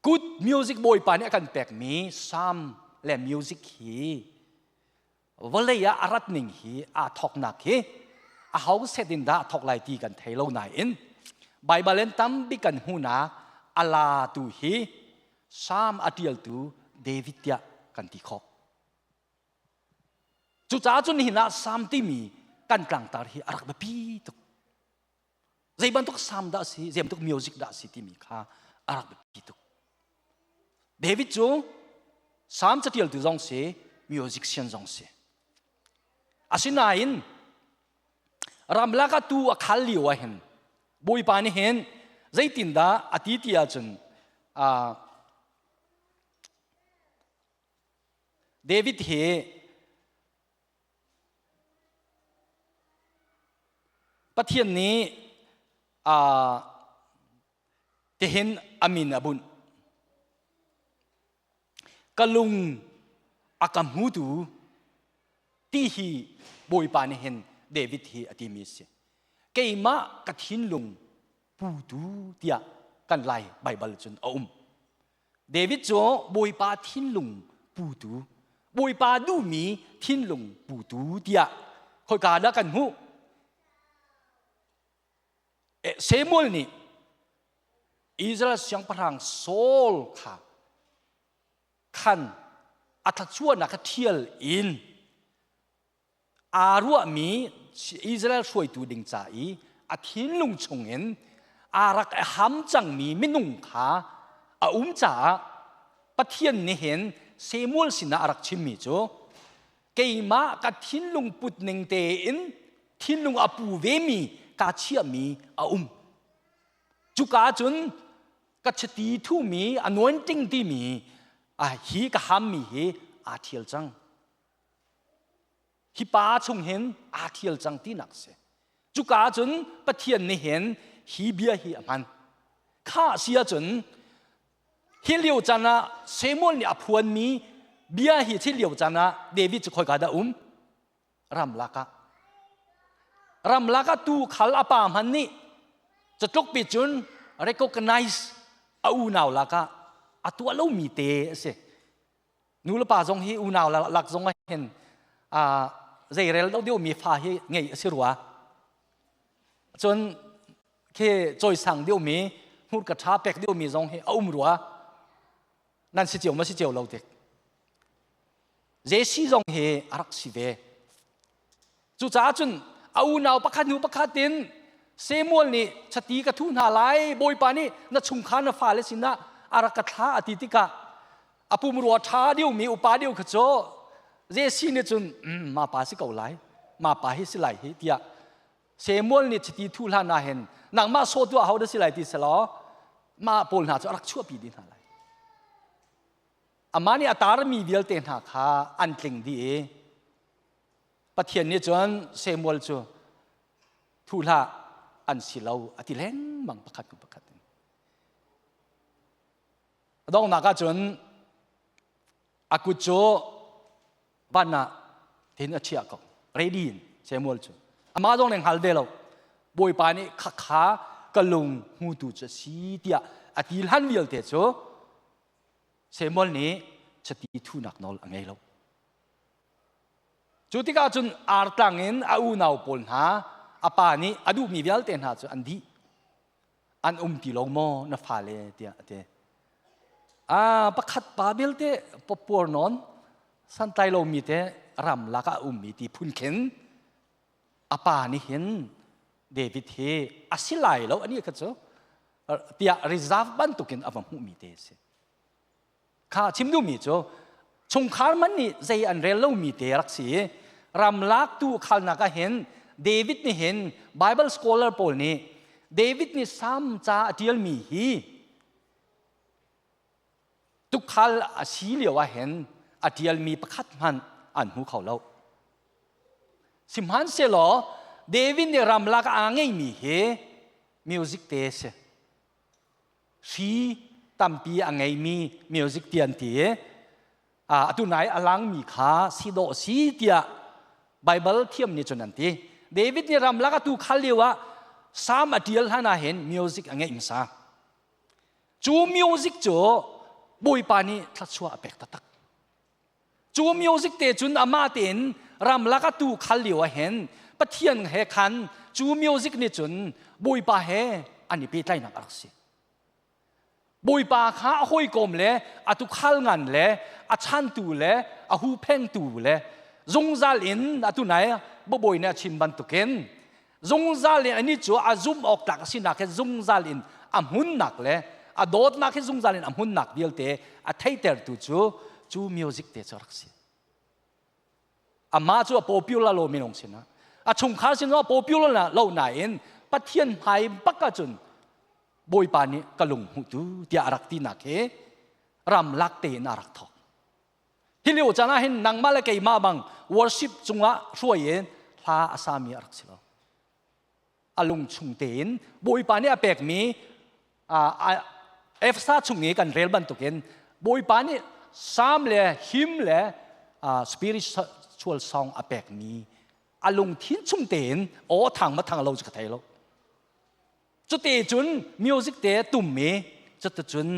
Good music Bawipa nih a kan pekmi psalm le music hi vawlei ah a rat ning hi aa thawknak hi a ho set in dah a thawk lai ti kan thei lo nain Baibal in tampi kan hmuhnak a la tu hi Psalm a ṭialtu David tiah kan ti khawh. Cucaah cun nihin ah Psalm timi kan tlangtar hi a rak biapi tuk. Zei bantuk Psalm dah si, zei bantuk music dah si timi kha a rak biapi tuk. David cu Psalm catialtu zong si, musician zong si. Asinain ramlak ah tuu a khal lio ah hin Bawipa nih hin zeitindah a ti ti ahcun David hi Pathian nih tihin a min a bunh. Ka lung a ka hmutu ti hi Bawipa nih hin David hi a timi a si. Keimah ka thinlung putu tiah kan Lai Baibal cun a um. David cu Bawipa thinlung putu, Bawipa duhmi thinlung putu tiah khoika dah kan hmuh? Samuel nih Israel siangpahrang Saul kha khan a thluachuahnak kha ṭhial in aa ruahmi Israel hruaitu ding ca i a thinlung chungin aa rak ham cangmi minung kha a um caah Pathian nih hin Samuel sinah a rak chimmi cu keimah ka thinlung put ning tein thinlung a pu vemi kaa chiahmi a um. Cuka cun ka chiti thumi anointing timi hi ka hammi hi aa ṭhial cang. Hi pa chung hin aa ṭhial cang tinak a si. Cuka cun Pathian nih hin hi bia hi a hman. Kha si ahcun hi lio caan ah Samuel nih a phuanmi bia hi thil lio caan ah David cu khoika dah um? Ramlak ah. Ramlak ah tuu khal a pa hman nih catluk pi cun recognize a unau lakah a tuah lomi te a si. Nu le pa zong hi unau lak zong ah hin zeirel deuh deuhmi fa hi ngeih a si rua. Cun khi cawisang deuhmi hmurka ṭha pek deuhmi zong hi a um rua. Nan si cio ma si cio lo tik. Jesse zong hi a rak si ve. Cucaah cun a unau pakhat hnu pakhat in Samuel nih chati ka thu hna lai Bawipa nih na chungkhar na fale sinah a rak ka thlah a ti tikah a pumrua ṭha deuhmi upa deuh kha cu Jesse nih cun ma pa si ko lai ma pa hi si lai hi tiah Samuel nih chiti thu hlan ah hin nangmah sawtu aho dah si lai ti selaw mah pawl hna cu a rak chuahpi dih hna lai. Amah nih a tarmi vialte hna kha an tling dih i Pathian nih cun Samuel cu thu hlah an si lo a ti lengmang pakhat hnu pakhat in. A donghnak ah cun a kut cu van ah tin a chiah ko ready in Samuel cu amah zong nih hngal ve lo Bawipa nih khakha ka lung hmutu cu a si tiah a ti hlan vialte cu Samuel nih chiti thunak nawl a ngei lo Cu tikah cun artlang in a unau pawl hna a pa nih a duhmi vialte hna cu an dih. An um ti lo maw na fale tiah a ti. Ah, pakhat pa belte pawppuar nawn santlai lomi te ramlak ah a ummi ti phun khin a pa nih hin David hi a si lai lo ani kha cu tiah reserve bantukin a va hmuhmi te a si. Kha chim duhmi cu chungkhar man nih zei an rel lomi te rak si i ramlak tu khalnak ah hin David nih hin Bible scholar pawl nih David nih Psalm ca a ṭialmi hi Tukhal a si lio ah hin a ṭialmi pakhat hmanh an hmu kho lo. Sihmanhsehlaw David nih ramlak aa ngeimi hi music te a si. Hri tampi a ngeimi music ti an ti i atu nai a langmi kha si dawh si tiah Baibal thiam nih cun an ti. David nih ramlak a tu khal lio ah Salm a ṭial hlan ah hin music a ngeih hmasa. Cu music cu Bawipa nih thluachuah a pek taktak. Cu music te cun amah tein ramlak a tu khal lio ah hin Pathian he khan cu music nih cun Bawipa he an i pehtlaihnak a rak si. Bawipa kha a hawikom le a tukhal ngan le a chantu le a huphengtu le zungzal in atu nai babawi nih a chim bantukin zungzal in ani cu a zum awk tlak a sinak he zungzal in a hmunnak le a dawtnak he zungzal in a hmunnak vialte a theitertu cu cu music te cu rak si. Amah cu a popular lo minung sinah a chungkhar sin a popular lo nain Pathian hmai bak ahcun Bawipa nih ka lung hmuhtu tiah a rak tinak hi ramlak tein a rak thawk. Hi lio caan ah hin nangmah le keimah bang worship cungah hruai in hla a sami a rak si lo. A lung chung tein Bawipa nih a pekmi Efesa chung i kan rel bantukin Bawipa nih Psalm le hymn le spiritual song a pekmi a lungthin chung tein aw thang ma thang lo cu ka thei lo. Cute cun music te tum i cuticun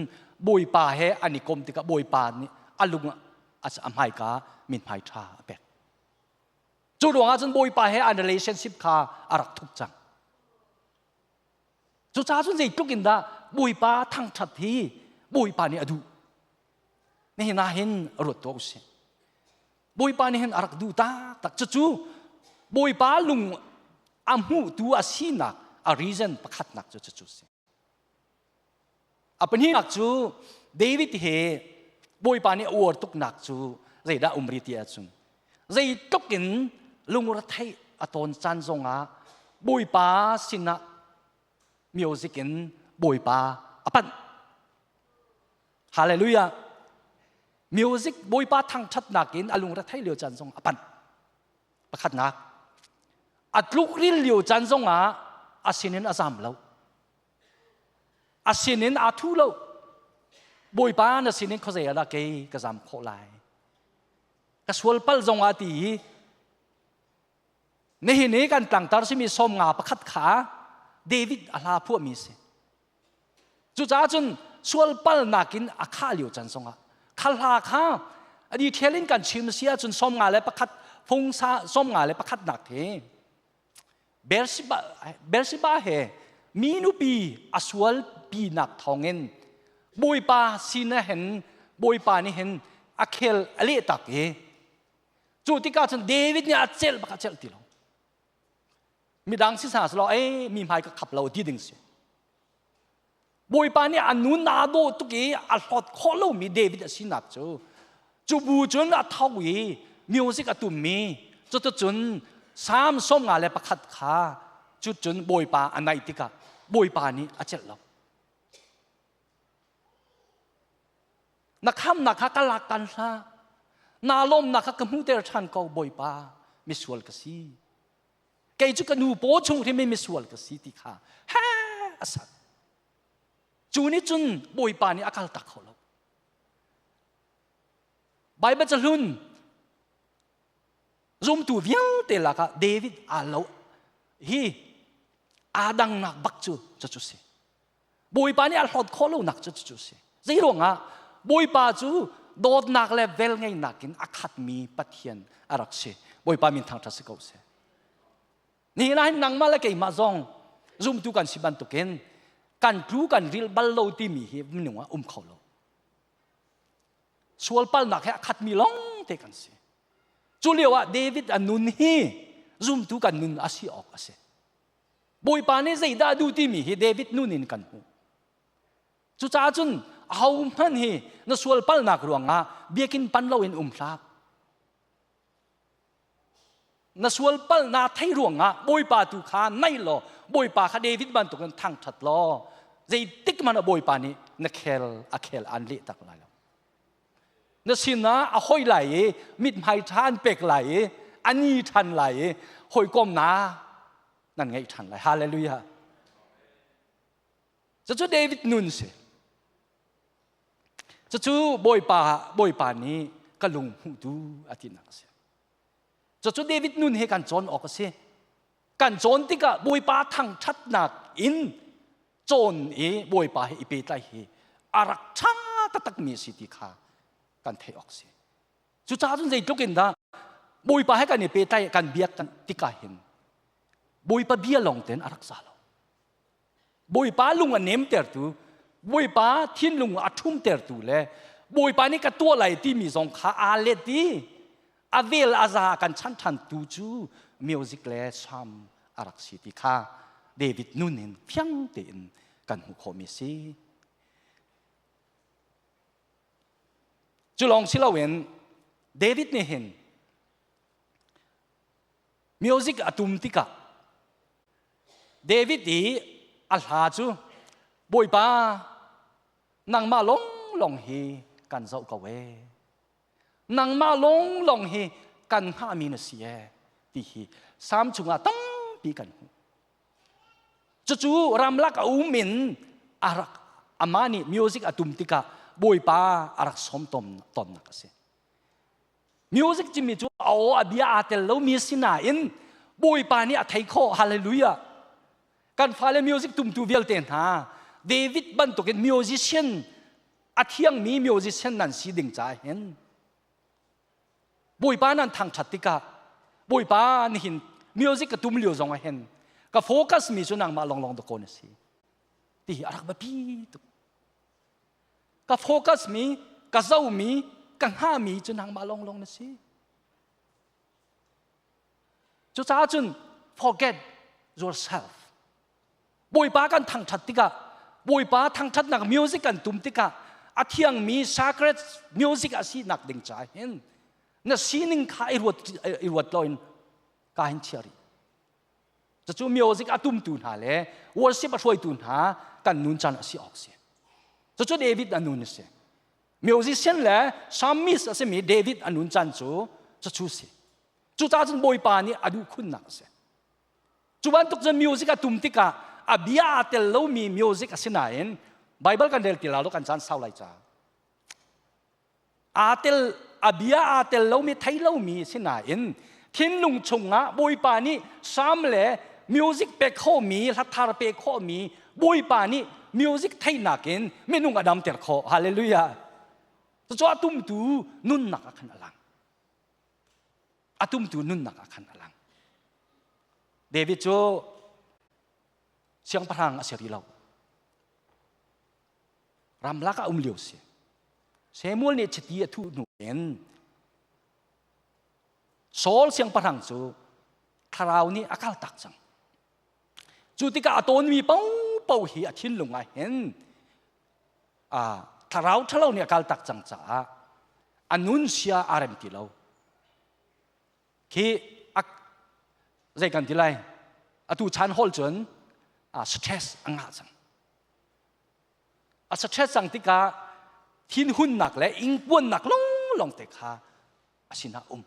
Bawipa he an i kom tikah Bawipa nih a lung a hmaika mithmai ṭha a pek. Cu ruangah cun Bawipa he an relationship kha a rak thuk cang. Cucaah cun zeitluk in dah Bawipa thangṭhat hi Bawipa nih a duh. Nihin ah hin ruat tuah usih. Bawipa nih hin a rak duh taktak. Cucu Bawipa lung a hmuhtu a sinak a reason pakhatnak cu cucu si. A pahnihnak cu David he Bawipa nih a uar tuknak cu zeidah um ri ti ahcun zeitluk in lungretheih a tawn caan zongah Bawipa sinah music in Bawipa a panh. Hallelujah. Music Bawipa thangṭhatnak in a lungretheih lio caan zong a panh. Pakhatnak a tluk ril lio caan zongah a sinin a zam lo. A sinin aa thu lo. Bawipa na sinin khuazei ah dah kei ka zam khawh lai. Ka sual pal zongah ti i nihin i kan tlangtar simi 51 kha David a hla phuahmi si. Cucaah cun sual palnak in a khah lio caan zongah kha hla kha a detail in kan chim si ahcun 51 fung sa 51 nak hi Beersheba he mi nupi a sual pinak thawngin Bawipa sin ah hin Bawipa nih hin a khel a leh tak i cu tikah cun David nih a celh bak a celh ti lo. Midang si sa selaw ei mi hmai ka khap lo ti ding si. Bawipa nih a nun aa dawh tuk i a hlawt khawh lomi David a sinak cu cu bu cun a tho i music a tummi cuticun Psalm 51 kha cucun Bawipa a naih tikah Bawipa nih a celh lo. Na khamnak kha ka lak kan hlah. Na lawmnak kha ka hmuhter ṭhan ko Bawipa misual ka si. Kei cu ka nu paw chung hrim in misual ka si ti kha ha a sak. Cu nih cun Bawipa nih a kal tak kho lo. Baibal cahlun zumtu vialte lakah David aa lo hi aa dangnak bak cu cucu si. Bawipa nih a hlawt khawh lonak cu cucu si. Zei ruangah Bawipa cu dawtnak le velngeihnak in a khatmi Pathian a rak si. Bawipa min thangṭhat si ko seh. Nihin ah hin nangmah le keimah zong zumtu kan si bantukin kan tlu kan ril bal lo timi hi minung ah um kho lo. Sual palnak he a khatmi lawng te kan si. Cu lio ah David a nun hi zumtu kan nun a si awk a si. Bawipa nih zeidah a duh timi hi David nun in kan hmuh. Cucaah cun ahohmanh hi na sual palnak ruangah biakinn pan loin um hlah. Na sual pal naa thei ruangah Bawipa tu kha naih law Bawipa kha David bantukin thangṭhat law zeitik hmanh ah Bawipa nih na khel a khel aan leh tak lai lo. Na sinah a hoi lai i mithmai ṭha an pek lai i a ni ṭhan lai i hawikomnak nan ngeih ṭhan lai. Hallelujah. Cucu David nun si. Cucu Bawipa Bawipa nih ka lung hmuhtu a tinak a si. Cucu David nun he kan cawn awk a si. Kan cawn tikah Bawipa thangṭhatnak in cawn i Bawipa he i pehtlai hi a rak ṭha taktakmi a si ti kha kan theih awk a si. Cucaah cun zeitluk in dah Bawipa he kan i pehtlai kan biak kan tikah hin Bawipa bia lawng tein a rak za lo. Bawipa lung a nemtertu, Bawipa thinlung a ṭhumtertu le Bawipa nih ka tuah lai timi zong kha aa let i a vel a za kan chan ṭhantu cu music le psalm a rak si ti kha David nun in fiang tein kan hmuh khawhmi a si. Cu lawng si loin David nih hin music a tum tikah David i a hla cu Bawipa nangmah lawnglawng hi kan zoh ko ee. Nangmah lawnglawng hi kan hngahmi na si ee ti hi Salm chungah tampi kan hmuh. Cucu ramlak a um in a rak amah nih music a tum tikah Bawipa a rak sawm tawnnak a si. Music cimi cu a aw a bia aa tel lomi sinain Bawipa nih a thei khawh. Hallelujah. Kan fale music tumtu vialte hna David bantukin musician a thiangmi musician nan si ding caah hin Bawipa nan thangṭhat tikah Bawipa nihin music ka tum lio zong ah hin ka focus mi cu nangmah longlong dakaw na si ti hi a rak biapi tuk. Ka focus mi, ka zo mi, ka hnga mi cu nangmah lawnglawng na si. Cucaah cun forget yourself. Bawipa kan thangṭhat tikah, Bawipa thangṭhatnak music kan tum tikah a thiangmi sacred music a sinak ding caah hin na sining kha i ruat i ruat loin ka hin chia rih. Cucu music a tumtu hna le worship a hruaitu hna kan nun caan a si awk si. Cucu David a nun a si. Musician le psalmist a simi David a nun caan cu cucu si. Cucaah cun Bawipa nih a duh khunnak a si. Cu bantuk cun music a tum tikah a bia aa tel lomi music a si nain Bible kan rel ti la lo kan caan sau lai caah aa tel a bia aa tel lomi thei lomi si nain thinlung chungah Bawipa nih psalm le music pek khawhmi hlathar pek khawhmi Bawipa nih music theihnak in minung a damter khawh. Hallelujah. Cucu a tumtu nunnak ah khan a lang. A tumtu nunnak ah khan a lang. David cu siangpahrang a si rih lo. Ramlak ah um lio si. Samuel nih chiti a thuh hnu in Saul siangpahrang cu thlarau nih a kaltak cang. Cu tikah a tawnmi paohpaoh hi a thinlung ah hin thlarau ṭhalo nih a kaltak cang caah a nun sia aa rem ti lo. Khi zei kan ti lai atu chan hol cun stress a ngah cang. A stress cang tikah thinhunnak le ingpuannak lawnglawng te kha a sinah um.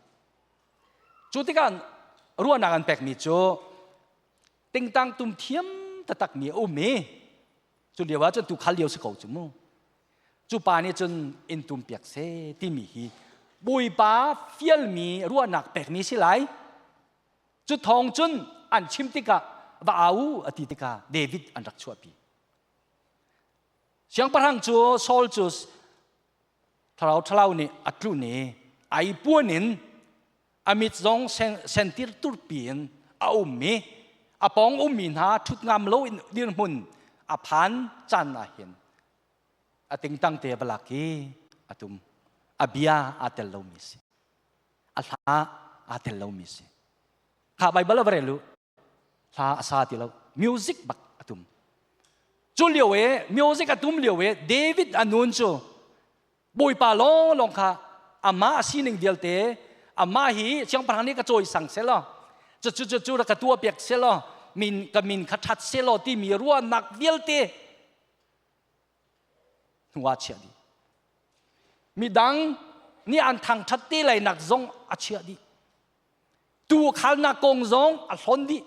Cu tikah ruahnak an pekmi cu tingtang tum thiam taktakmi a um i cu lio ah cun tuukhal lio si ko cu mu. Cu pa nih cun in tum piak seh timi hi Bawipa fialmi ruahnak pekmi si lai. Cu thawng cun an chim tikah va au a ti tikah David an rak chuahpi. Siangpahrang cu Saul cu thlarau ṭhalo nih a tlun i ai puan in a mit zong sentir turpi in a um i a pawng ummi hna ṭhut ngam lo in dirhmun a phan caan ah hin a tingtang te va lak i a tum. A bia aa tel lomi si. A hla aa tel lomi si. Kha Baibal a va rel u. Hla a sa ti lo. Music bak a tum. Cu lio e music a tum lio e David a nun cu Bawipa lawnglawng kha amah a sining vialte amah hi siangpahrang nih ka cawisang selaw cu cu cu ka tuah piak selaw min ka min kha that selaw timi ruahnak vialte hnu ah chiah dih. Midang nih an thangṭhat te lai nak zong a chiah dih. Tu khalnak kong zong a hlon dih.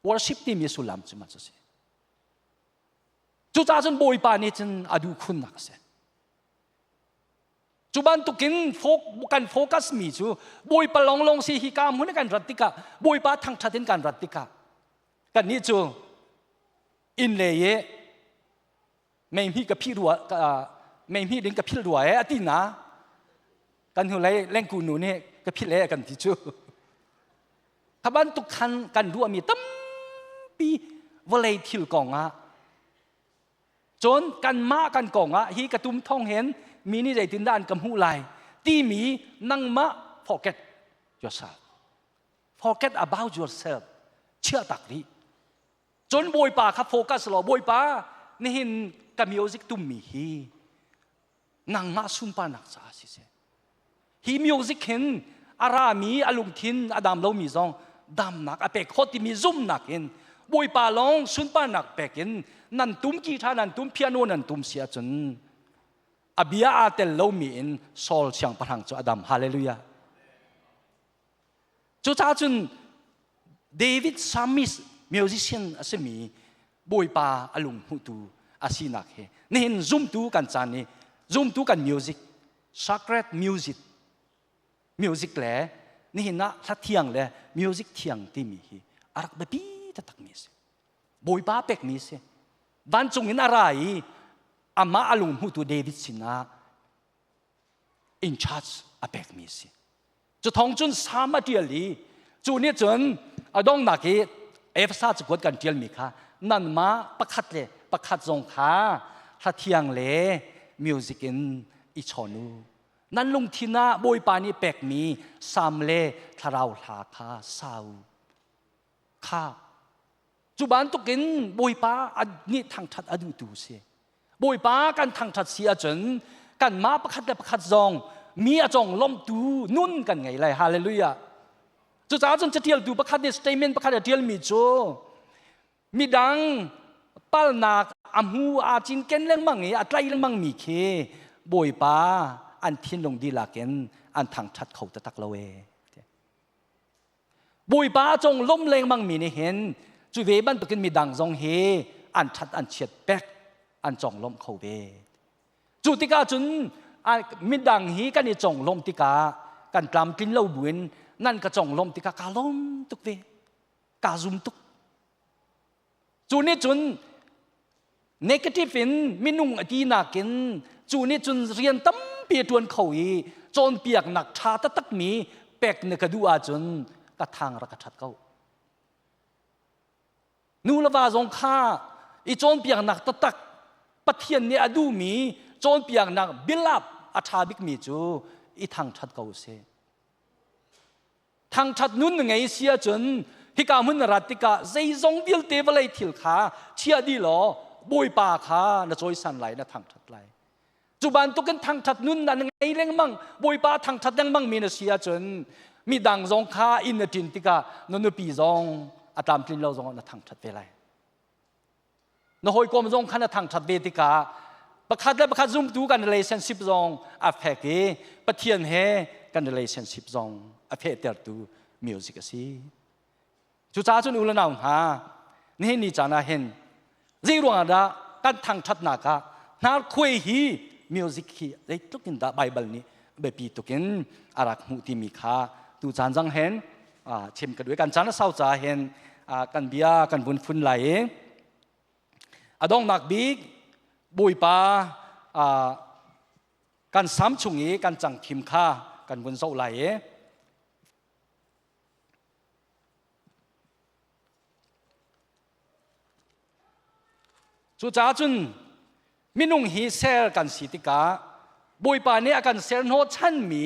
Worship timi sullam cu ma cu si. Cucaah cun Bawipa nih cun a duh khunnak a si. Cu bantukin kan focus mi cu Bawipa longlong si hi ka hmun kan rat tikah Bawipa thangṭhat in kan rat tikah kannih cu inn le i meihmi ka phih rua meihmi ding ka philh rua e ati na kan hnu lei lengku nu nih ka philh e kan ti cu kha bantuk khan kan ruahmi tampi vawlei thil kong ah Cun kanmah kan kongah hi ka tum thong hin mi nih zeitindah an ka hmuh lai timi nangmah forget yourself. Forget about yourself. Chiah tak rih. Cun Bawipa kha focus law Bawipa nihin ka music tummi hi nangmah sunparnak caah siseh. Hi music hin a rami a lungthin a dam lomi zong damnak a pek khawh timi zumhnak in Bawipa lawng sunparnak pek in nan tum guitar nan tum piano nan tum si ahcun a bia aa tel lomi in Saul siangpahrang cu a dam. Hallelujah. Cucaah cun David psalmist musician a simi Bawipa a lung hmuhtu a sinak hi nihin zumtu kan caan i zumtu kan music sacred music music le nihin ah hla thiang le music thiang timi hi a rak biapi taktakmi a si. Bawipa pekmi a si. Vancung in a ra i amah a lung hmuhtu David sinah in charge a pekmi a si. Cu thong cun Salm a ṭial i cu nih cun a donghnak i Efesa cakuat kan ṭialmi kha nanmah pakhat le pakhat zong kha hla thiang le music in i chawn u. Nan lungthin ah Bawipa nih pekmi Salm le thlarau hla kha sa u. Kha cu bantukin Bawipa nih thangṭhat a duhtu si. Bawipa kan thangṭhat si ahcun kanmah pakhat le pakhat zong mi a conglawmhtu nun kan ngei lai. Hallelujah. Cucaah cun caṭialtu pakhat nih statement pakhat a ṭialmi cu midang palnak a hmu aa cinken lengmang i a tlai lengmang mi khi Bawipa an thinlung dihlak in an thangṭhat kho taktak lo ee. Bawipa a conglawm lengmang mi nih hin cu ve bantukin midang zong hi an ṭhat an chiat pek an conglawmh kho ve. Cu tikah cun midang hi kan i conglawmh tikah kan tlamtlin lo buin nan ka conglawmh tikah kaa lawm tuk ve. Kaa zum tuk. Cu nih cun negative in minung a ti nakin cu nih cun rian tampi a ṭuan kho i cawnpiaknak ṭha taktakmi pek na ka duh ahcun ka thang rak ka ṭhat ko. Nu le va zong kha i cawnpiaknak taktak Pathian nih a duhmi cawnpiaknak bilap a ṭha bikmi cu i thangṭhat ko sih. Thangṭhat nun na ngei si ahcun hika hmun na rat tikah zeizong vialte vawlei thil kha chia dih law Bawipa kha na cawisan lai na thangṭhat lai. Cu bantukin thangṭhat nun na ngei lengmang Bawipa thangṭhat lengmang mi na si ahcun midang zong kha inn na ṭin tikah na nupi zong a tlamtlin lo zongah na thangṭhat ve lai. Na hawikom zong kha na thangṭhat ve tikah pakhat le pakhat zumtu kan relationship zong a fek i Pathian he kan relationship zong a fehtertu music a si. Cucaah cun u le nau hna, nihin ni caan ah hin zei ruangah dah kan thangṭhatnak ah hnarkhuai hi music hi zeitluk in dah Bible nih biapi tukin a rak hmuh timi kha tu caan zang hen chim ka duh kan caan a sau caah hin kan bia kan vun fun lai i a donghnak bik Bawipa kan sam chung i kan cang thim kha kan vun zoh lai i Cucaah cun minung hi ser kan si tikah Bawipa nih a kan ser hnawhchanmi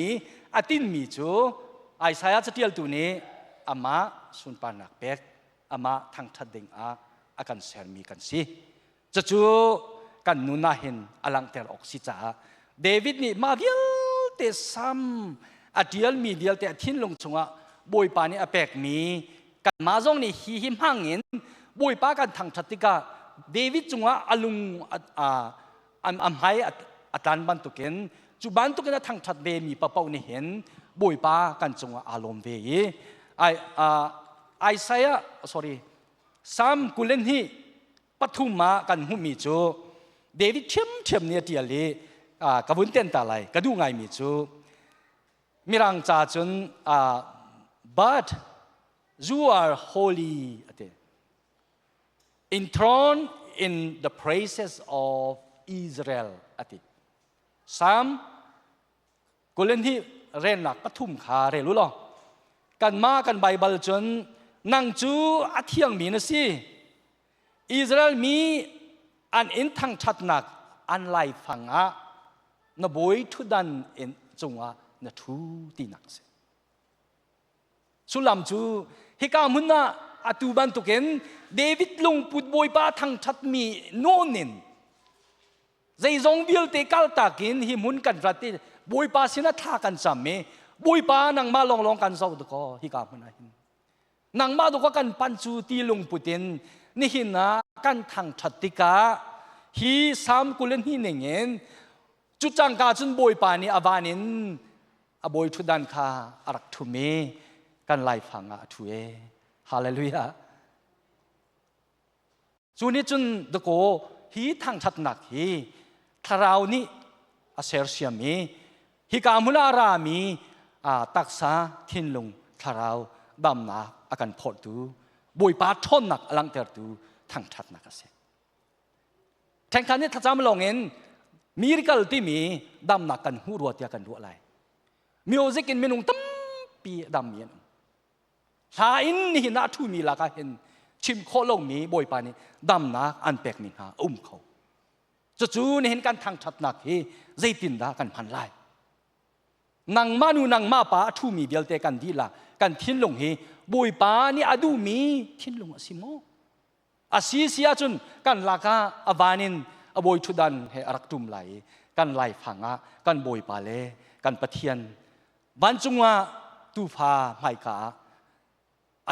a tinmi cu Isaiah caṭialtu nih amah sunparnak pek, amah thangṭhat ding ah a kan sermi kan si. Cucu kan nun ah hin a langhter awk si caah David nih mah vialte sam a ṭialmi vialte a thinlung chungah Bawipa nih a pekmi kanmah zong nih hi hi hmang in Bawipa kan thangṭhat tikah David cungah a lung a hmai a tlan bantukin. cu bantukin a thangṭhat ve mi paoh nih hin Bawipa kan cungah aa lawm ve i ai Isaiah sorry Psalm 22 pathum ah kan hmuhmi cu David ṭhiamṭhiam nih a ṭial i ka vun ten ta lai ka duh ngaimi cu Mirang ca cun but you are holy ati enthroned in the praises of Israel ati Psalm 22 relnak pathum kha rel u law kanmah kan Baibal cun nang cu a thiangmi na si Israel mi an in thangṭhatnak an laifang ah na bawi ṭhutdan in cungah na ṭhu tinak a si. Sullam cu hika hmun ah atu bantukin David lungput Bawipa thangṭhatmi nawn in zeizong vialte kaltak in hi hmun kan rat i Bawipa sinah thla kan cam i Bawipa nangmah lawnglawng kan zoh dakaw hika hmun ah hin nangmah dakaw kan pan cu ti lungput in nihin ah kan thangṭhat tikah hi Salm 22 ning in Cu cangka cun Bawipa nih a van in a bawi ṭhutdan kha a rak ṭhum i kan laifang ah a ṭhu e. Hallelujah. Cu nih cun dakaw hi thangṭhatnak hi thlarau nih a sersiam i hika hmun ah a rami taksa thinlung thlarau damnak a kan phorhtu Bawipa ṭhawnnak a langhtertu thangṭhatnak a si. Ṭhenkhat nih thlacam lawngin miracle timi damnak kan hmuh rua tiah kan ruah lai. Music in minung tampi a dammi an um. Hla in nihin ah a ṭhumi lakah hin chim khawh lomi Bawipa nih damnak an pekmi hna a um kho. Cucu nihin kan thangṭhatnak hi zeitindah kan hman lai? Nangmah nu nangmah pa a ṭhumi vialte kan dihlak kan thinlung hi Bawipa nih a duhmi thinlung a si maw? A si si ahcun kan lakah a van in a bawi ṭhutdan he a rak ṭum lai i kan laifang ah kan bawipa le kan Pathian vancung ah tuufa hmaika ah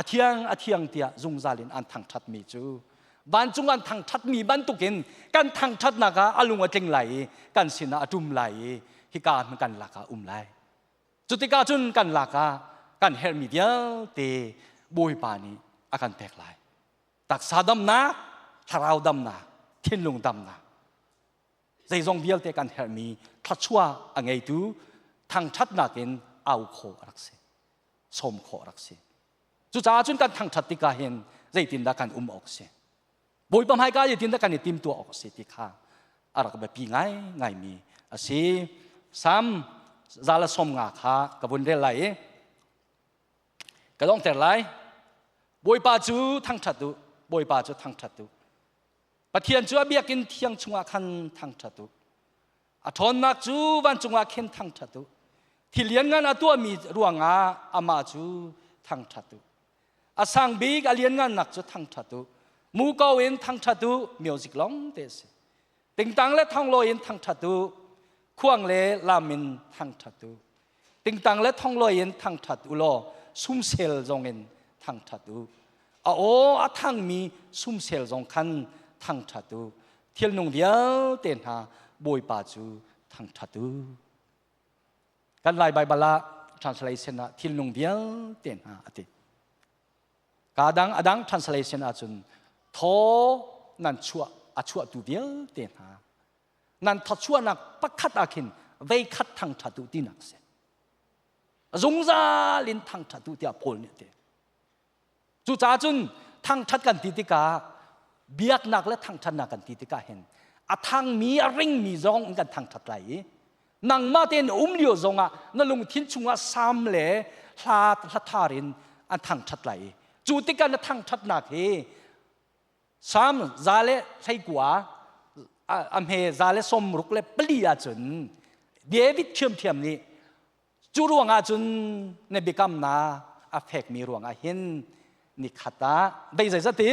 a thiang a thiang tiah zungzal in an thangṭhatmi cu vancung an thangṭhatmi bantukin kan thangṭhatnak ah a lung a tling lai i kan sinah a ṭum lai i hika kan lakah um lai. Cutikah cun kan lakah kan herhmi vialte Bawipa nih a kan pek lai. Taksa damnak, thlarau damnak, thinlung damnak. Zeizong vialte kan herhmi thluachuah a ngeitu thangṭhatnak in au khawh a rak si. Sawm khawh a rak si. Cucaah cun kan thangṭhat tikah hin zeitindah kan um awk si? Bawipa hmaika zeitindah kan i timtuah awk a si ti kha a rak biapi ngaingaimi a si. Salm 150 kha ka vun rel lai i ka donghter lai. Bawipa cu thangṭhat u, Bawipa cu thangṭhat u. Pathian cu a biakinn thiang chungah khan thangṭhat u. A ṭhawnnak cu vancung ah khin thangṭhat u. Thil lianngan a tuahmi ruangah amah cu thangṭhat u. A sang bik a lianngannak cu thangṭhat u. Muko in thangṭhat u, music lawng te a si. Tingtang le thonglawi in thangṭhat u, khuang le lam in thangṭhat u. Tingtang le thonglawi in thangṭhat u law sumsel zong in thangṭhat u. A aw a thangmi sumsel zong khan thangṭhat u. Thilnung vialte hna Bawipa cu thangṭhat u. Kan Lai Baibal ah translation ah thilnung vialte hna a ti. Ka dang a dang translation ahcun thaw nan chuah a chuahtu vialte hna nan thawchuahnak pakhat ah khin vei khat thangṭhat u tinak a si. Zungzal in thangṭhat u tiah Paul nih a ti. Cucaah cun thangṭhat kan ti tikah biaknak le thangṭhatnak kan ti tikah hin a thangmi a ringmi zong in kan thangṭhat lai i nangmah tein um lio zongah na lungthin chungah sam le hla hlathar in an thangṭhat lai i cu tikah na thangṭhatnak hi Salm 119 a hme 164 ahcun David ṭhiamṭhiam nih Cu ruangah cun na biakamnak a fekmi ruangah hin nikhat ah vei zeizat ti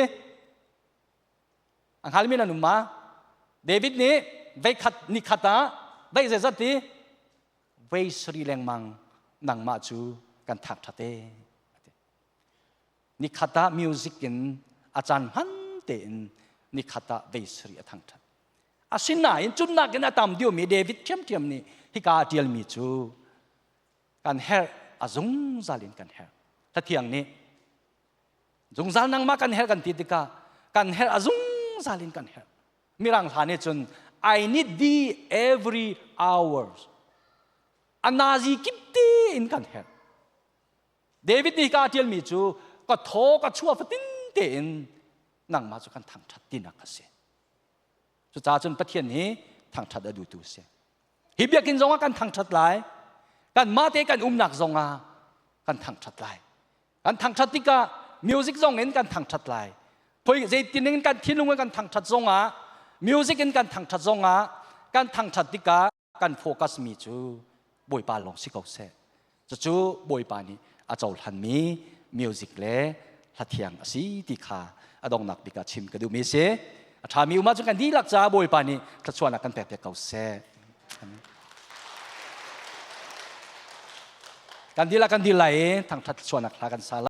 a hngalmi nan um ma? David nih veikhat nikhat ah vei zeizat ti vei sari lengmang nangmah cu kan thangṭhat e. Nikhat ah music in a caan hman tein nikhat ah vei sari a thangṭhat. Asinain cunnak in a tam deuhmi David ṭhiamṭhiam nih hika a ṭialmi cu kan herh, a zungzal in kan herh. Hlathiang nih zungzal nangmah kan herh kan ti tikah kan herh, a zungzal in kan herh. Mirang hla nih cun I need thee every hour. A nazi kip tein kan herh. David nih ka ṭialmi cu ka thaw ka chuah fatin tein nangmah cu kan thangṭhat tinak a si. Cucaah cun Pathian hi thangṭhat a duhtu a si. Hi biakinn zongah kan thangṭhat lai. Kanmah te kan umnak zongah kan thangṭhat lai. Kan thangṭhat tikah music zong in kan thangṭhat lai. Phoi zeitin in kan thinlung in kan thangṭhat zongah, music in kan thangṭhat zongah, kan thangṭhat tikah kan focus mi cu Bawipa lawng si ko seh. Cucu Bawipa nih a cohlanmi music le hlathiang a si ti kha a donghnak bik ah chim ka duhmi a si. A ṭhami um ahcun kan dihlak caah Bawipa nih thluachuahnak kan pek piak ko seh. Kan dihlak kan dil lai i thangṭhat thluachuahnak hla kan sa lai.